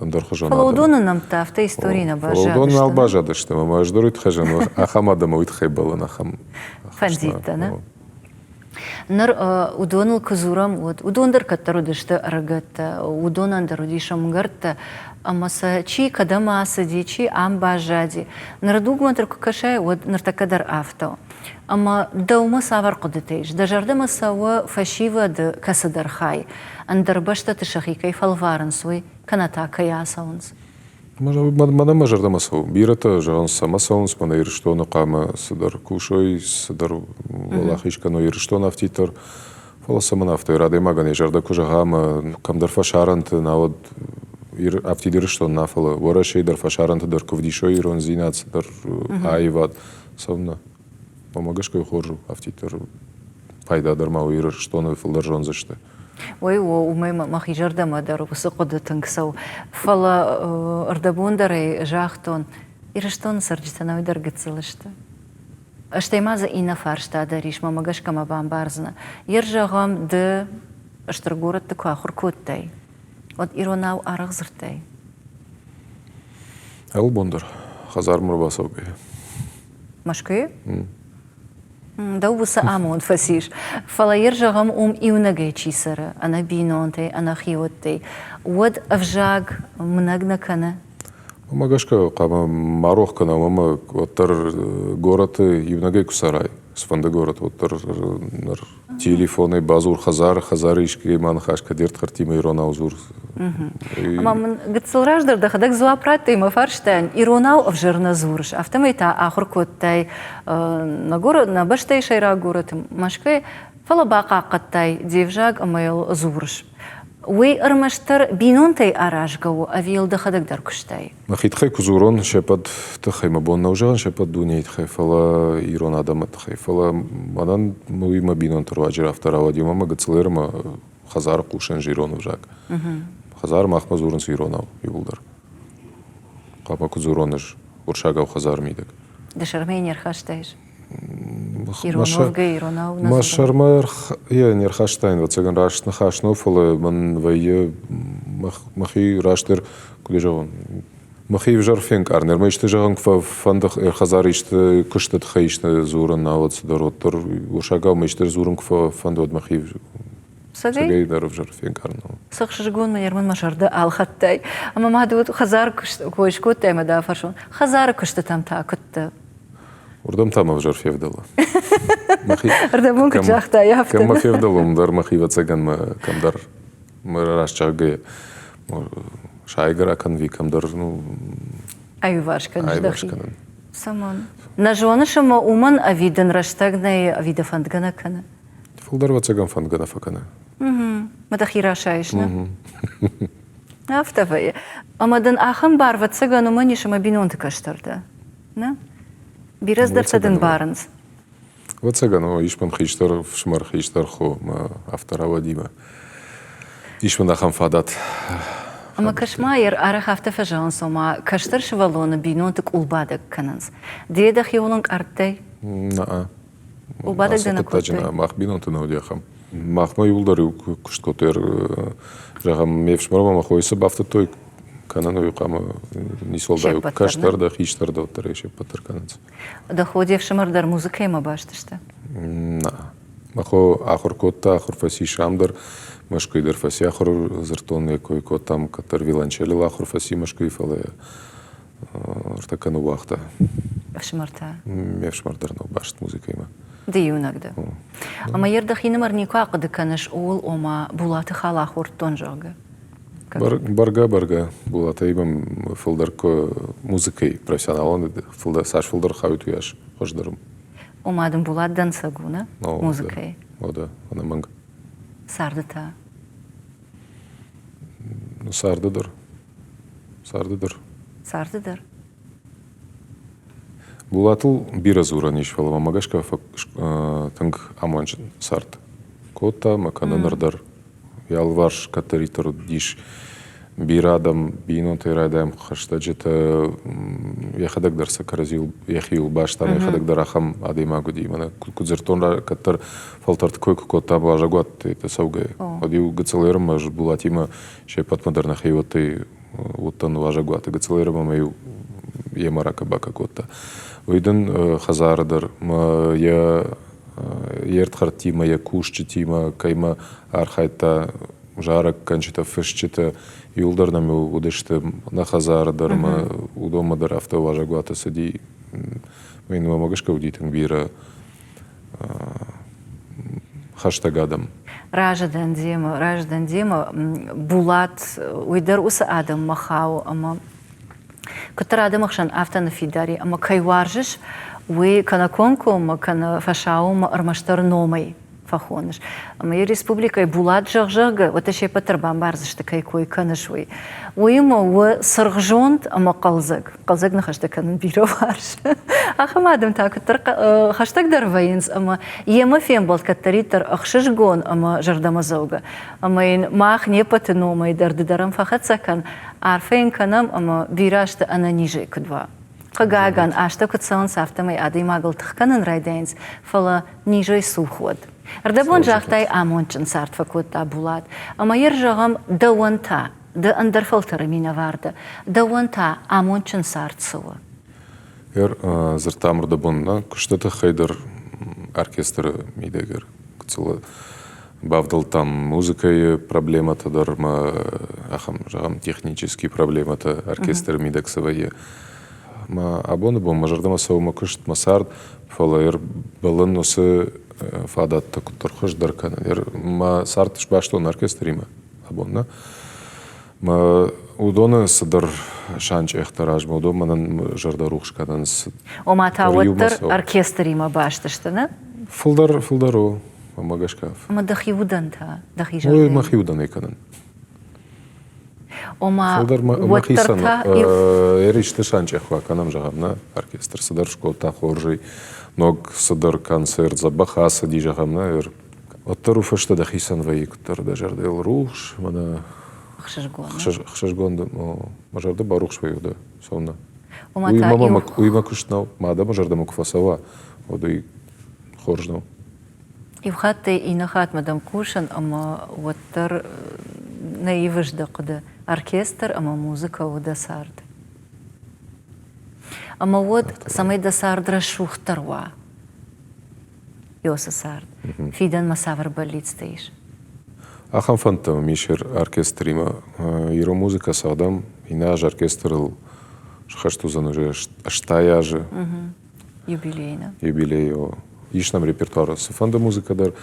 ӕндӕрхуызон Фӕлӕ уыдоны нӕмттӕ афтӕ историйы нӕ баззадысты. Уыдон нал баззадысты, ӕмӕ ӕз дӕр уый тыххӕй зӕгъын, ахӕм адӕмы уый тыххӕй бӕллын, ахӕм фӕндиттӕ, нӕ? Ныр уыдоныл куы дзурӕм, уӕд уыдон дӕр кӕддӕр уыдысты ӕрыгӕттӕ, уыдонӕн дӕр уыдис ӕмгӕрттӕ, ӕмӕ сӕ чи кӕдӕм ацыди, чи ам баззади. Ныры дугмӕ дӕр куы кӕсай, уӕд ныртӕккӕ дӕр афтӕ у. Ӕмӕ дӕумӕ цавӕр хъуыдытӕ ис? Дӕ зӕрдӕмӕ цӕуы фӕсивӕды кӕцыдӕр хай, ӕндӕр бӕстӕты сӕхи кӕй фӕлварынц, уый, кӕнӕ та кӕй ацӕуынц? Мӕнӕ мӕ зӕрдӕмӕ цӕуы. Бирӕтӕ зӕгъынц, цӕмӕ цӕуынц, мӕнӕ Ирыстоны хъуамӕ цыдӕр кусой, цыдӕр уӕлахиз кӕной Ирыстон афтиддӕр. Фӕлӕ цӕмӕн афтӕ? Адӕймагӕн йӕ зӕрдӕ куы зӕгъа ӕмӕ кӕмдӕр фӕсарӕнты, науӕд афтид Ирыстон нӕ, фӕлӕ Уӕрӕсейы дӕр фӕсарӕнты дӕр куы вдисой ирондзинад, цыдӕр аивад, цӕуыннӕ? Мӕнмӕ гӕсгӕ хорз у, афтиддӕр пайда дӕр ма у Ирыстоны фылдӕр зондзысты. Ой, о, уымӕй мӕхи зӕрдӕмӕ дӕр уыцы хъуыды тынг цӕуы. Фӕлӕ ӕрдӕбон дӕр ӕй загътон, Ирыстоны цӕрджытӕ нӕуый дӕр гыццыл сты. Стӕй ма дзы иннӕ фарста дӕр ис, мӕнмӕ гӕсгӕ мӕ бамбардзынӕ. Ер зӕгъӕм, ды стыр горӕтты куы ахуыр кодтай, уӕд иронау арӕх дзырдтай? Ӕрвылбон дӕр хӕдзармӕ ӕрбацӕугӕйӕ. Мӕскуыйы? Дӕу уыцы амонд фӕцис. Фӕлӕ йер зӕгъӕм, уым иунӕгӕй чи цӕры, ӕнӕ бинонтӕй, ӕнӕ хиуӕттӕй, уӕд ӕвзаг мынӕг нӕ кӕны? Уымӕ гӕсгӕ хъуамӕ ма рох кӕнӕм ӕмӕ уӕддӕр горӕты иунӕгӕй куы цӕрай, цыфӕнды горӕт, уӕддӕр ныр телефонӕй бадзур хӕдзары, хӕдзары искӕимӕ ныхас кӕд де рдхӕрдтимӕ иронау дзур. Ӕмӕ мын гыццыл раздӕр дӕхӕдӕг дзуапп радтай мӕ фарстайӕн, иронау ӕвзӕр нӕ дзурыс, афтӕмӕй та ахуыр кодтай нӕ город, нӕ бӕстӕйы сӕйраг горӕты Мӕскуыйы, фӕлӕ бахъахъхъӕдтай де взаг ӕмӕ йыл дзурыс. Уый ӕрмӕстдӕр бинонтӕй аразгӕ у ӕви йыл дӕхӕдӕг дӕр куыстай? Мӕхи тыххӕй куы дзурон, се ппӕт тыххӕй мӕ бон нӕу зӕгъын, се ппӕт дунейы тыххӕй, фӕлӕ ирон адӕмы тыххӕй. Фӕлӕ мӕнӕн уый мӕ бинонты руаджы афтӕ рауади, уымӕн мӕ гыццыл ӕрмӕ хӕдзары хъусӕн ирон ӕвзаг. Хӕдзары махмӕ дзурынц иронау иууылдӕр. Хъуамӕ куы дзурон ӕз уырыссагау хӕдзары мидӕг. Ды сӕрмӕ не рхастаис? Ирон уӕвгӕ иронау нӕ Мӕ сӕрмӕ не рхастаин, ӕвӕццӕгӕн раст ныхас нӕу, фӕлӕ мӕн вӕййы мӕхи растдӕр, куыд зӕгъон, мӕхи ӕвзӕр фенкъарын. Ӕрмӕст исты зӕгъын куы фӕфӕнды, хӕдзары исты куысты тыххӕй исты дзурын, науӕд цыдӕр, уӕддӕр уырыссагау мӕ исты дзурын куы фӕфӕнды, уӕд мӕхи Цӕгӕй дӕр ӕвзӕр фенкъарын. Цы хсызгон мын ӕрмӕн мӕ зӕрдӕ ӕлхӕдтай. Ӕмӕ ма ды хӕдзары кой скодтай ӕмӕ дӕ фӕрсон. Хӕдзары куыстытӕм та куыдтӕ? Уырдӕм та мӕ ӕвзӕр февдӕлы. Ӕрдӕбон куыд загътай, афтӕ. Кӕм мӕ февдӕлы, уым дӕр мӕхи ӕвӕццӕгӕн мӕ кӕмдӕр мӕ раст зӕгъгӕйӕ сайгӕ ракӕнви, кӕмдӕр ну аиуварс кӕныс дӕхи. Цӕмӕн? Нӕ зоныс ӕмӕ уымӕн ӕви дын рӕстӕг нӕй, ӕви дӕ фӕндгӕ нӕ кӕны? Фылдӕр ӕвӕццӕгӕн фӕндгӕ нӕ фӕкӕны. Мӕ дӕхи расайыс, нӕ? Афтӕ вӕййы. Ӕмӕ дын ахӕм бар, ӕвӕццӕгӕн, уымӕн ис, ӕмӕ бинонты кӕстӕр дӕ. Нӕ? Бирӕ цыдӕртӕ дын барынц. Ӕвӕццӕгӕн, о, ис мын хистӕр ӕфсымӕр, хистӕр хо, мӕ афтӕ рауадимӕ. Ис мын ахӕм фадат. Ӕмӕ кӕс-ма, арӕх афтӕ фӕзӕгъынц, ома кӕстӕр сывӕллоны бинонты къулбадӕг кӕнынц. Ды дӕхиуыл ӕнкъардтай? Нӕ. Къулбадӕг дӕ нӕ кодтой? Мах бинонты нӕ уыди ахӕм. Махмӕ иууылдӕр иу куыст кодтой. Зӕгъӕм, ме фсымӕрмӕ мӕ хойы цы бафтыдтой, кӕнӕн уый хъуамӕ ницы уӕлдай у. Кӕстӕр дӕ, хистӕр дӕ, уӕддӕр ӕй се ппӕт дӕр кӕнынц. Дӕ хо де фсымӕр дӕр музыкӕимӕ баст сты? Нӕ. Мӕ хо ахуыр кодта, ахуыр фӕцис ам дӕр, Мӕскуыйы дӕр фӕци ахуыр, дзырдтон йӕ кой кодтам, кӕддӕр виолончелыл ахуыр фӕци Мӕскуыйы, фӕлӕ ӕртӕккӕ ныууагъта. Ӕфсымӕртӕ? Ме фсымӕр дӕр нӕу баст музыкӕимӕ. Ды иунӕг дӕ. Ӕмӕ йӕ дӕхинымӕр никуы ахъуыды кӕныс ууыл, ома Булаты хал ахордтон, зӕгъгӕ? Бӕргӕ, бӕргӕ. Булатӕй мӕм фылдӕр куы музыкӕй профессионалон фылдӕр цас фылдӕр хауд, уыйас хуыздӕр у. Ома дын Булат дӕнцӕг у, нӕ? Музыкӕйы. О, да, ӕнӕмӕнг. Царды та? Царды дӕр. Царды дӕр. Царды дӕр. Булатыл бирӕ дзурӕн ис, фӕлӕ мӕмӕ гӕсгӕ тынг амондджын цард кодта ӕмӕ кӕны ныр дӕр. Йӕ алыварс кӕддӕриддӕр уыдис бирӕ адӕм, бинонтӕй райдайӕм хӕстӕджытӕ, йӕхӕдӕг дӕр сӕ кӕрӕдзиуыл йӕхиуыл баста, йӕхӕдӕг дӕр ахӕм адӕймаг уыди. Мӕнӕ куыд дзырдтон, кӕддӕр фӕлтӕрты кой куы кодта уазӕгуатты цӕугӕйӕ, уӕд-иу гыццыл ӕрмӕ ӕз Булатимӕ се ппӕтмӕ дӕр нӕхиуӕттӕй уыдтӕн уазӕгуаты гыццыл ӕрмӕ-иу йемӕ ракӕ-бакӕ кодта. Уый дын хӕдзары дӕр мӕ йӕ йе рдхӕрдтимӕ, йӕ кусджытимӕ кӕимӕ архайдта зарӕггӕнджытӕ, фысджытӕ, иуылдӕр нӕм уыдысты нӕ хӕдзары дӕр ӕмӕ уыдонмӕ дӕр афтӕ уазӕгуаты цыди. Мӕнмӕ гӕсгӕ уыди тынг бирӕ хӕстӕг адӕм. Разы дӕн демӕ, разы дӕн демӕ. Булат, уый дӕр уыцы адӕммӕ хауы ӕмӕ куыддӕр адӕмы хсӕн афтӕ ныффидар и, ӕмӕ кӕй уарзыс, уый кӕнӕ комкоммӕ, кӕнӕ фӕсаумӕ ӕрмӕстдӕр номӕй фӕхоныс. Ӕмӕ йӕ республикӕйы Булат зӕгъ, зӕгъгӕ, уӕдта се ппӕт дӕр бамбардзысты, кӕй кой кӕныс, уый. Уыимӕ у цыргъзонд ӕмӕ хъӕлдзӕг. Хъӕлдзӕг ныхӕстӕ кӕнын бирӕ уарзы. Ахӕм адӕм та куыддӕр хӕстӕгдӕр вӕййынц ӕмӕ йемӕ фембӕлд кӕддӕриддӕр ӕхсызгон ӕмӕ зӕрдӕмӕдзӕугӕ. Ӕмӕ йын мах не ппӕты номӕй дӕр ды дӕр ӕм фӕхӕццӕ кӕн, арфӕ йын кӕнӕм ӕмӕ бирӕ азты ӕнӕнизӕй куыд уа. Хъыгагӕн, азтӕ куыд цӕуынц, афтӕмӕй адӕймагыл тых кӕнын райдайынц, фӕлӕ низӕй цух уӕд. Ӕрдӕбон загътай, амондджын цард фӕкодта Булат. Ӕмӕ йӕ зӕгъӕм, дӕуӕн та, ды ӕндӕр фӕлтӕры минӕвар дӕ, дӕуӕн та амондджын цард цы у? Ер дзырдтам ӕрдӕбон нӕ куысты тыххӕй дӕр оркестры мидӕг гыццыл бавдӕлдтам музыкӕйы проблемӕтӕ дӕр ӕмӕ ахӕм, зӕгъӕм, технический проблемӕтӕ оркестры мидӕг цы вӕййы. Мӕ абоны бон мӕ зӕрдӕмӕ цӕуы мӕ куыст, мӕ цард, фӕлӕ ер бӕллын уыцы фадӕттӕ куыддӕр хуыздӕр кӕнын. Ер мӕ цард сбастон оркестримӕ абон, нӕ? Мӕ уыдоны цыдӕр санчъехты размӕ уыдон мӕнӕн зӕрдӕ рухс кӕнынц. Ома та уӕддӕр оркестримӕ баст сты, нӕ? Фылдӕр, фылдӕр у, мӕ гӕсгӕ. Ӕмӕ дӕхи удӕн та, дӕхи зӕрдӕйы? Ой, мӕхи удӕн кӕнын. Ома, Фылдӕр уӕддӕр та... Еристы санчъех бакӕнӕм, зӕгъӕм, нӕ оркестр цыдӕр скодта хорзӕй, ног цыдӕр концерт дзӕбӕх ацыди, зӕгъӕм, нӕ Уӕддӕр у фӕстӕ дӕхицӕн вӕййы куыддӕр дӕ зӕрдӕйыл рухс, мӕнӕ ӕхсызгон. Ӕхсызгон мӕ зӕрдӕ барухс вӕййы дӕ цӕуылнӕ. Уый мӕ куыст нӕу, мӕ адӕмы зӕрдӕмӕ куы фӕцӕуа, уӕд уый хорз нӕу. Иу хаттӕй иннӕ хатмӕ дӕм хъусын, ӕмӕ уӕддӕр нӕ ивыс дӕ хъуыды. Оркестр ӕмӕ музыкӕ у дӕ цард. Ӕмӕ уӕд, цӕмӕй дӕ цард рӕсугъддӕр уа, Иосы цард, фидӕнмӕ цавӕр бӕллицтӕ ис? Ахӕм фӕндтӕ мӕм ис оркестримӕ. Ирон музыкӕ цӕгъдӕм, иннӕ аз оркестрыл схӕст уыдзӕн уже 80 азы. Юбилей, нӕ? Юбилей, о. Ис нӕм репертуары цыфӕнды музыкӕ дӕр,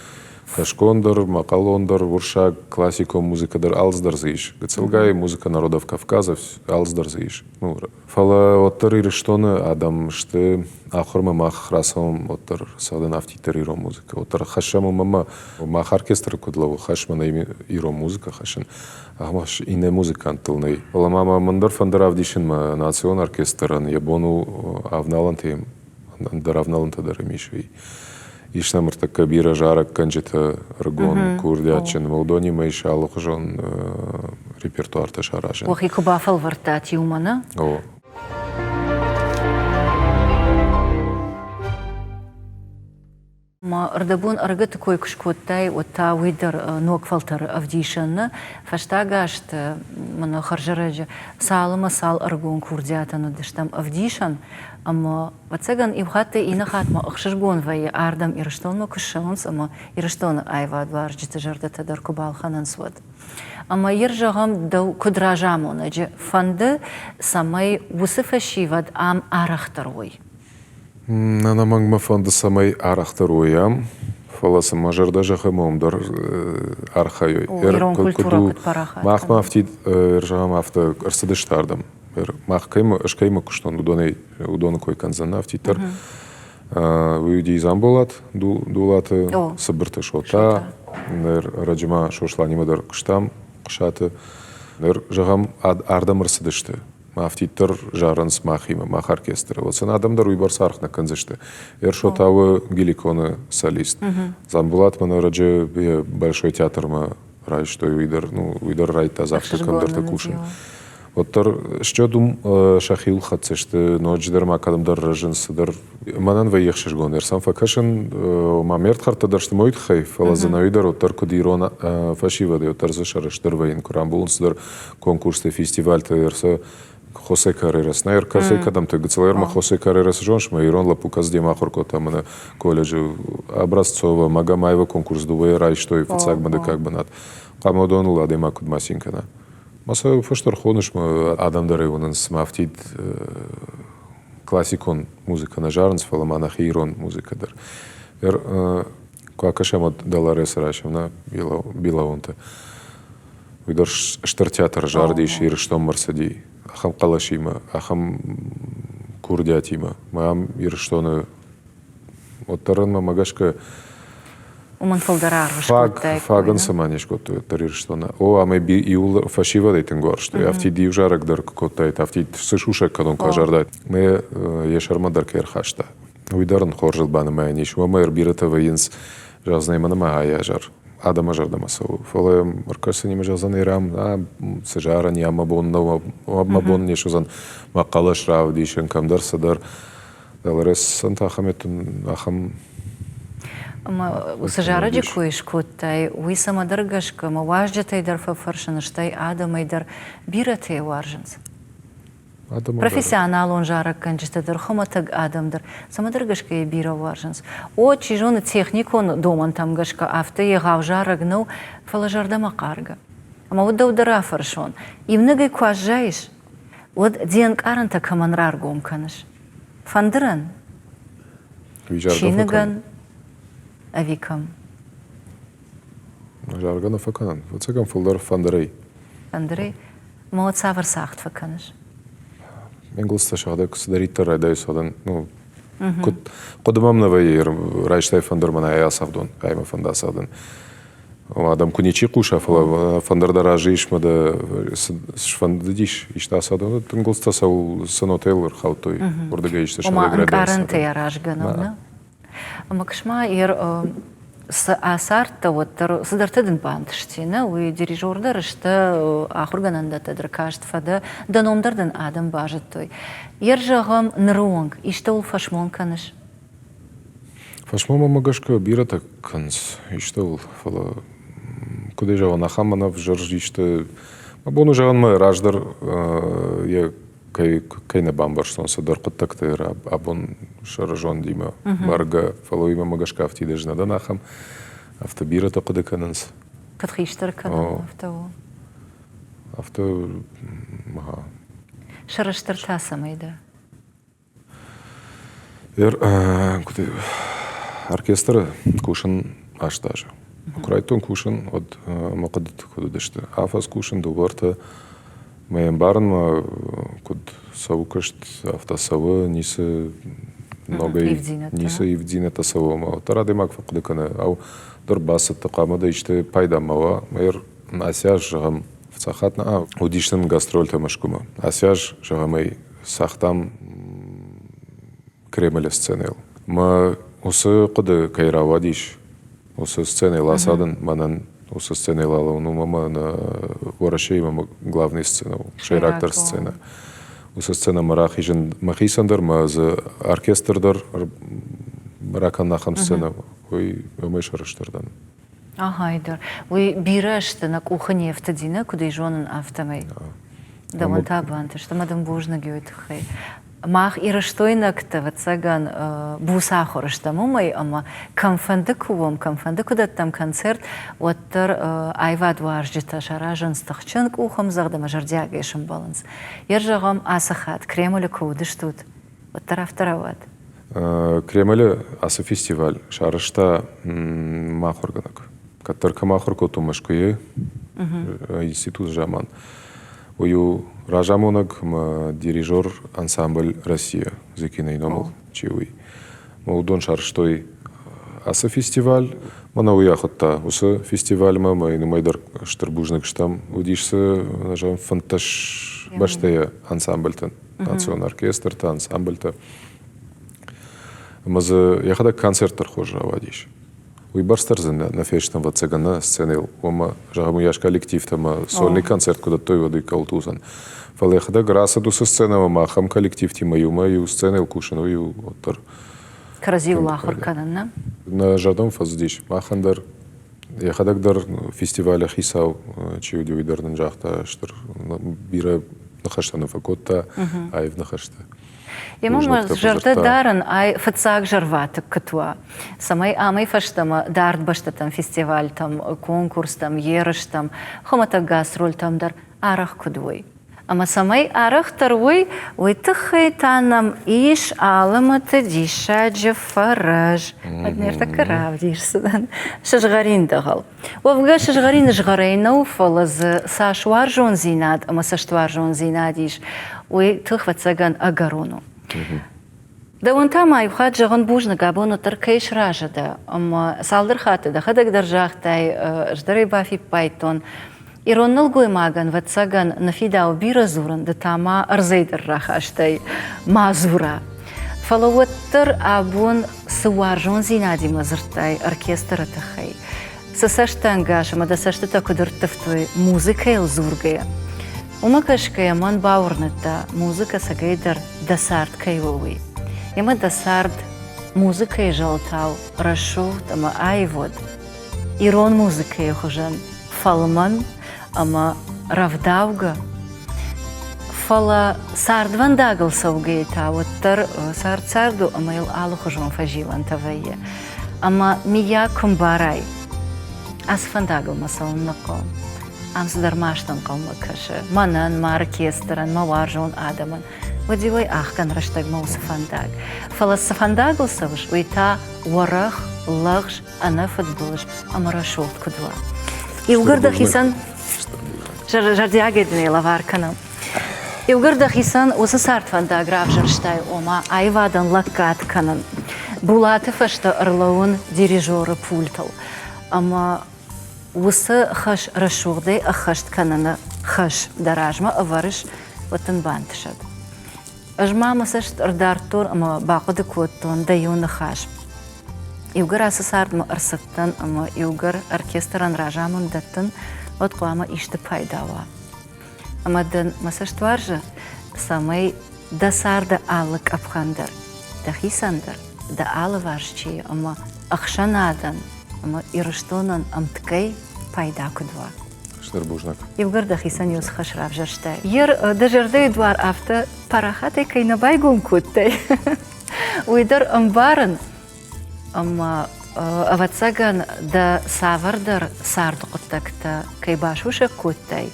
кӕсгон дӕр, мӕхъӕлон дӕр, уырыссаг классикон музыкӕ дӕр, алцыдӕр дзы ис. Гыццылгай музыкӕ народов Кавказа, алцыдӕр дзы ис. Ну, Фӕлӕ уӕддӕр Ирыстоны адӕм сты ахуырмӕ, мах рацӕуӕм уӕддӕр цӕгъдын афтиддӕр ирон музыкӕ. Уӕддӕр хӕссӕм уымӕ ӕмӕ мах оркестры куыд лӕууы, хӕс мӕнӕ ирон музыкӕ хӕссын, ахӕм хӕс иннӕ музыканттыл нӕй. Фӕлӕ ма мӕ мӕн дӕр фӕнды равдисын мӕ национ оркестрӕн йӕ бон у авналӕнтӕ ӕндӕр авналӕнтӕ дӕр ӕм ис. Ис нӕм ӕртӕккӕ бирӕ зарӕггӕнджытӕ ӕрыгон курдиатджын, уыдонимӕ ис алыхуызон репертуартӕ саразӕн. Уӕхи куы бафӕлвӕрдтат иумӕ, нӕ? О. Ма ӕрдӕбон ӕрыгӕтты кой куы скодтай, уӕд та уый дӕр ног фӕлтӕры ӕвдисӕн нӕ? Фӕстаг азты мӕнӕ хӕрзӕрӕджы цал ӕмӕ цал ӕрыгон курдиатӕн уыдыстӕм ӕвдисӕн, ӕмӕ Ӕвӕццӕгӕн, иу хаттӕй иннӕ хатмӕ ӕхсызгон вӕййы ардӕм Ирыстонмӕ куы ссӕуынц ӕмӕ Ирыстоны аивадуарзджыты зӕрдӕтӕ дӕр куы балхӕнынц, уӕд. Ӕмӕ йыр, зӕгъӕм, дӕу куыд разамонӕджы фӕнды, цӕмӕй уыцы фӕсивӕд ам арӕхдӕр уой? Ӕнӕмӕнг мӕ фӕнды, цӕмӕй арӕхдӕр уой ам, фӕлӕ сын мӕ зӕрдӕ зӕгъы ӕмӕ уым дӕр архайой. Ирон культурӕ куыд парахат Махмӕ афтид, зӕгъӕм, афтӕ ӕрцыдысты ардӕм. Мах кӕимӕ, ӕз кӕимӕ куыстон, уыдонӕй уыдоны кой кӕндзӕн афтиддӕр. Уый уыди Дзамболат Дулаты, Цыбырты Шота. Ныр ӕрӕджы ма Сосланимӕ дӕр куыстам Хъуысаты. Ныр, зӕгъӕм, ардӕм ӕрцыдысты. Афтиддӕр зарынц махимӕ, мах оркестры. Вот сын адӕм дӕр уыйбӕрц аргъ нӕ кӕндзысты. Эршота у Геликоны солист. Дзамболат мӕн ӕрӕджы Большой театрмӕ райстой, уый дӕр, ну, уый дӕр райдта завтра кӕмдӕрты кусын. Уӕддӕр стӕд уым сӕхиуыл хӕццӕ сты, ноджыдӕр ма кӕдӕмдӕр рӕзынц цыдӕр. Мӕнӕн вӕййы ӕхсызгон ӕрсӕм фӕкӕсын, ма ме рдхӕрдтӕ дӕр сты мой тыххӕй, фӕлӕ дзы нӕуи дӕр уӕддӕр куыд ирон фӕсивӕд, уӕддӕр дзы сӕрыстыр вӕййын, куы рамбулынц цыдӕр конкурсты, фестивальты, ӕрсӕ Хосе Каррерас. Нӕ ӕркӕсай кӕдӕмты, гыццыл ӕрмӕ Хосе Каррерас зоныс, мӕ ирон лӕппу кӕдзы ахуыр кодта мӕнӕ колледжы Образцова, Магомаева конкурс дыууӕйӕ райстой фыццаг дыккаг бынат. Хъуамӕ уыдоныл адӕймаг куыд ма цин кӕна. Ма сӕ фӕстӕр хоныс, мӕ адӕм дӕр ӕй уынынц, цыма афтид классикон музыкӕ нӕ зарынц, фӕлӕ ма нӕхи ирон музыкӕ дӕр. Куы акӕсӕм, уӕд Долоресы райсӕм нӕ Билаонты. Уый дӕр стыр театр зардис Ирыстонмӕ рцыди ахӕм хъӕлӕсимӕ, ахӕм курдиатимӕ. Мӕ ам Ирыстоны уӕддӕр мӕ гӕсгӕ Уымӕн фылдӕр аргъ скодтай. Фаг ын цыма не скодтой уӕддӕр Ирыстоны. О, ӕмӕ иуыл фӕсивӕдӕй тынг уарзтой. Афтид иу зарӕг дӕр куы кодтаид, афтид цы сусӕг кӕнон куы азардаид. Мӕ йӕ сӕрмӕ дӕр кӕй ӕрхаста. Уый дӕр ын хорзыл банымайӕн ис. Уымӕ бирӕтӕ вӕййынц, зӕгъдзынӕ, мӕнӕ ма ай азар. Адӕмы зӕрдӕмӕ цӕуы. Фӕлӕ ӕркӕсынимӕ зӕгъдзӕн Ирам, цы зарӕн я мӕ бон нӕу, мӕ бон не суыдзӕн мӕ хъӕлӕс равдисын, кӕмдӕр цыдӕр. Долоресӕн та ахӕм ахӕм Ӕмӕ уыцы зарӕджы кой скодтай, уый цӕмӕдӕр гӕсгӕ мӕ уазджытӕй дӕр фӕфӕрсын, стӕй адӕмӕй дӕр бирӕтӕ йӕ уарзынц. Профессионалон зарӕггӕнджытӕ дӕр, хуымӕтӕг адӕм дӕр цӕмӕдӕр гӕсгӕ йӕ бирӕ уарзынц. О, чи зоны, техникон домӕнтӕм гӕсгӕ афтӕ егъау зарӕг нӕу, фӕлӕ зӕрдӕмӕ хъаргӕ. Ӕмӕ уӕд дӕу дӕр афӕрсон, иунӕгӕй куы аззайыс, уӕд де нкъарӕнтӕ кӕмӕн раргом кӕныс? Фӕндырӕн? Чиныгӕн ӕви кӕм? Заргӕ нӕ фӕкӕнӕн. Фыццагӕн фылдӕр фӕндырӕй. Фӕндырӕй? Ӕмӕ уӕд цавӕр цагъд фӕкӕныс? Ме нгуылдзтӕ сыгъдӕг цыдӕриддӕр райдайы цӕгъдын. Ну, куыд хъуыды мӕм нӕ вӕййы, райстай фӕндыр, мӕнӕ ӕй ацӕгъдон, ай мӕ фӕнды ацӕгъдын. Адӕм куы ничи хъуса, фӕлӕ фӕндыр дӕ разы ис мӕ дӕ сфӕндыдис исты ацӕгъдон, ӕнгуылдзтӕ цӕуыл цы нотӕйыл ӕрхаудтой, уырдыгӕй исты сыгъдӕг райдайы ӕнкъарӕнтӕй аразгӕ нӕу, нӕ? Ӕмӕ куысма ер цы ацардтӕ, уӕддӕр цыдӕртӕ дын бантысти, нӕ? Уый дирижер дӕр сты, ахуыргӕнӕндӕттӕ дӕр каст фӕдӕ, дӕ ном дӕр дын адӕм базыдтой. Ер, зӕгъӕм, ныры онг истӕуыл фӕсмон кӕныс? Фӕсмонмӕ гӕсгӕ бирӕтӕ кӕнынц истӕуыл, фӕлӕ куыд ӕй зӕгъон, ахӕм ӕнӕвзӕр исты мӕ бон у зӕгъын, мӕ раздӕр йӕ кӕй, кӕй нӕ бамбӕрстон цыдӕр хъуыддӕгты абон сӕрызондимӕ бӕргӕ, фӕлӕ уыимӕ мӕ гӕсгӕ афтид ӕз нӕ дӕн ахӕм. Афтӕ бирӕтӕ хъуыды кӕнынц. Куыд хистӕр кӕнын, афтӕ у. Афтӕ, ага. Сӕрыстыр та цӕмӕй дӕ? Оркестры кусын 8 азы. Куы райдыдтон кусын, уӕд мӕ хъуыдыты куыд уыдысты. Афӕдз кусын, дыууӕ-ӕртӕ мӕ ӕмбарынмӕ куыд цӕуы куыст, афтӕ цӕуы, ницы ногӕй ницы ивддзинӕдтӕ цӕуы ӕмӕ уӕддӕр адӕймаг фӕхъуыды кӕны, ау, дӕр бацыдтӕ, хъуамӕ дӕ исты пайда ма уа. Мӕ ацы аз, зӕгъӕм, фыццаг хатт нӕ уыдис нын гастрольтӕ Мӕскуымӕ. Ацы аз, зӕгъӕм ӕй, цагътам Кремлы сценӕйыл. Мӕ уыцы хъуыды кӕй рауадис, уыцы сценӕйыл ацадын мӕнӕн уыцы сценӕйыл алӕууын, уымӕ мӕ Уӕрӕсейы мӕ главный сценӕ у, сӕйрагдӕр сценӕ. Уыцы сценӕмӕ рахизын мӕхицӕн дӕр, мӕ дзы оркестр дӕр ракӕнын ахӕм сценӕ, уый уымӕй сӕрыстыр дӕн. Ахай дӕр. Уый бирӕ сты, нӕ къухы не фтыди, нӕ куыд ӕй зонын, афтӕмӕй. Дӕуӕн та бантыст, ӕмӕ дын бузныг уый тыххӕй. Мах, ирыстойнӕгтӕ, ӕвӕццӕгӕн, буц ахуыр стӕм уымӕй, ӕмӕ кӕмфӕнды куы уӕм, кӕмфӕнды куы дӕттӕм концерт, уӕддӕр аивадуарзджытӕ саразынц тыхджын къухӕмдзӕгъд ӕмӕ зӕрдиагӕй сӕмбӕлынц. Йе зӕгъӕм, ацы хатт Кремлы куы уыдыстут, уӕддӕр афтӕ рауад? Кремлы ацы фестиваль сарӕзта мӕ ахуыргӕнӕг. Кӕддӕр кӕм ахуыр кодтон Мӕскуыйы институты заман, уый у разамонӕг ӕмӕ дирижер ансамбль «Россия» Зыкинайы номыл чи уый. Уыдон сарӕзтой ацы фестиваль. Мӕнӕ уый ахуыдта уыцы фестивальмӕ ӕмӕ йын уымӕй дӕр стыр бузныг стӕм. Уыдис дзы, зӕгъӕм, 15 бӕстӕйы ансамбльтӕ, национ оркестртӕ, ансамбльтӕ. Ӕмӕ дзы йӕхӕдӕг концерт дӕр хорз рауадис. Уый бӕрц дӕр дзы нӕ фестӕм, ӕвӕццӕгӕн, нӕ сценӕйыл. Уымӕ, зӕгъӕм, уыйас коллективтӕ ӕмӕ сольный концерт куы дӕттой, уӕд уый кӕуылты уыдзӕн. Фӕлӕ йӕхӕдӕг рацыд уыцы сценӕмӕ ӕмӕ ахӕм коллективтимӕ иумӕ иу сценӕйыл кусын, уый у уӕддӕр Кӕрӕдзиуыл ахуыр кӕнын, нӕ? Нӕ зӕрдӕм фӕцыдис. Махӕн дӕр йӕхӕдӕг дӕр фестивалы хицау чи уыди, уый дӕр нын загъта стыр бирӕ ныхӕстӕ нын фӕкодта, аив ныхӕстӕ. Емӕ мӕ зӕрдӕ дарын, ай фыццаг зӕрватыкк куыд уа, цӕмӕй амӕй фӕстӕмӕ дард бӕстӕтӕм фестивальтӕм, конкурстӕм, ерыстӕм, хуымӕтӕг гастрольтӕм дӕр арӕх куыд уой. Ӕмӕ цӕмӕй арӕхдӕр уой, уый тыххӕй та нӕм ис алымыты диссаджы фӕрӕз. Уӕд ныртӕккӕ равдисдзынӕн сызгъӕрин дӕгъӕл. Уӕвгӕ сызгъӕрин згъӕрӕй нӕу, фӕлӕ дзы цас уарзондзинад ӕмӕ цӕстуарзондзинад ис, уый тых, ӕвӕццӕгӕн, ӕгӕрон у. Дӕуӕн та ма иу хатт зӕгъын бузныг, абон уӕддӕр кӕй сразы дӕ, ӕмӕ цалдӕр хатты дӕхӕдӕг дӕр загътай, ӕз дӕр ӕй бафиппайдтон. Ирон нӕлгоймагӕн, ӕвӕццӕгӕн, нӕ фидауы бирӕ дзурын, ды та ма ӕрдзӕй дӕр рахастай мадзура. Фӕлӕ уӕддӕр абон цы уарзондзинадимӕ дзырдтай оркестры тыххӕй, цы цӕстӕнгас ӕмӕ дӕ цӕстытӕ куыд ӕрттывтой музыкӕйыл дзургӕйӕ, уымӕ гӕсгӕ мӕн бауырныдта, музыкӕ цӕгӕйдӕр дӕ цард кӕй у, уый. Ӕмӕ дӕ цард музыкӕйы зӕлтау рӕсугъд ӕмӕ аив уӕд, ирон музыкӕйы хуызӕн фӕлмӕн ӕмӕ рӕвдаугӕ. Фӕлӕ цардвӕндагыл цӕугӕйӕ та уӕддӕр цард цард у ӕмӕ йыл алыхуызон фӕзилӕнтӕ вӕййы. Ӕмӕ миййаг куы мбарай, ацы фӕндагыл мӕ цӕуын нӕ хъӕуы, ам цыдӕр маст ӕнхъӕлмӕ кӕсы мӕнӕн, мӕ оркестрӕн, мӕ уарзон адӕмӕн, уӕд-иу ӕй ӕхгӕн рӕстӕгмӕ уыцы фӕндаг. Фӕлӕ цы фӕндагыл цӕуыс, уый та уӕрӕх, лӕгъз, ӕнӕфыдбылыз ӕмӕ рӕсугъд куыд уа. Иугӕр дӕхицӕн зӕрдиагӕй дын ӕй лӕвар кӕнӕм. Иугӕр дӕхицӕн уыцы цардфӕндаг равзӕрстай, ома аивадӕн лӕггад кӕнын. Булаты фӕстӕ ӕрлӕууын дирижеры пультыл ӕмӕ уыцы хӕс рӕсугъдӕй ӕххӕст кӕныны хӕс дӕ размӕ ӕвӕрыс, уӕд дын бантысӕд. Ӕз ма мӕ цӕст ӕрдардтон ӕмӕ бахъуыды кодтон дӕ иу ныхас. Иугӕр ацы цардмӕ ӕрцыдтӕн ӕмӕ иугӕр оркестрӕн разамынд дӕттын, уӕд хъуамӕ исты пайда уа. Ӕмӕ дын мӕ цӕст уарзы, цӕмӕй дӕ царды алы къӕпхӕн дӕр, дӕхицӕн дӕр, дӕ алыварс чи ӕмӕ ӕхсӕнадӕн ӕмӕ Ирыстонӕн ӕмткӕй пайда куыд уа. Стыр бузныг. Иугӕр дӕхицӕн иу хӕс равзӕрстай. Ер дӕ зӕрдӕйы дуар афтӕ парахатӕй кӕй нӕ байгом кодтай, уый дӕр ӕмбарын ӕмӕ ӕвӕццӕгӕн дӕ цавӕрдӕр царды хъуыддӕгтӕ кӕй басусӕг кодтай,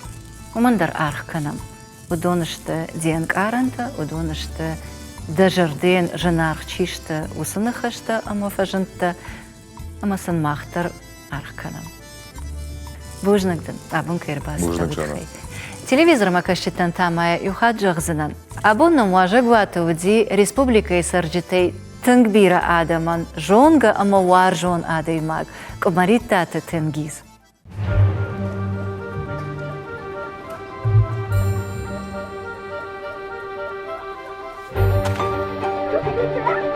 уымӕн дӕр аргъ кӕнӕм. Уыдон сты де нкъарӕнтӕ, уыдон сты дӕ зӕрдӕйӕн зынаргъ чи сты, уыцы ныхӕстӕ ӕмӕ фӕзындтӕ, ӕмӕ сын мах дӕр аргъ кӕнӕм. Бузныг дын, абон кӕй ӕрбацыдтӕ, уый тыххӕй. Телевизормӕ кӕсджытӕн та ма иу хатт зӕгъдзынӕн. Абон нӕм уазӕгуаты уыди республикӕйы цӕрджытӕй тынг бирӕ адӕмӕн зонгӕ ӕмӕ уарзон адӕймаг Къуымӕриттаты Тенгиз. Thank you.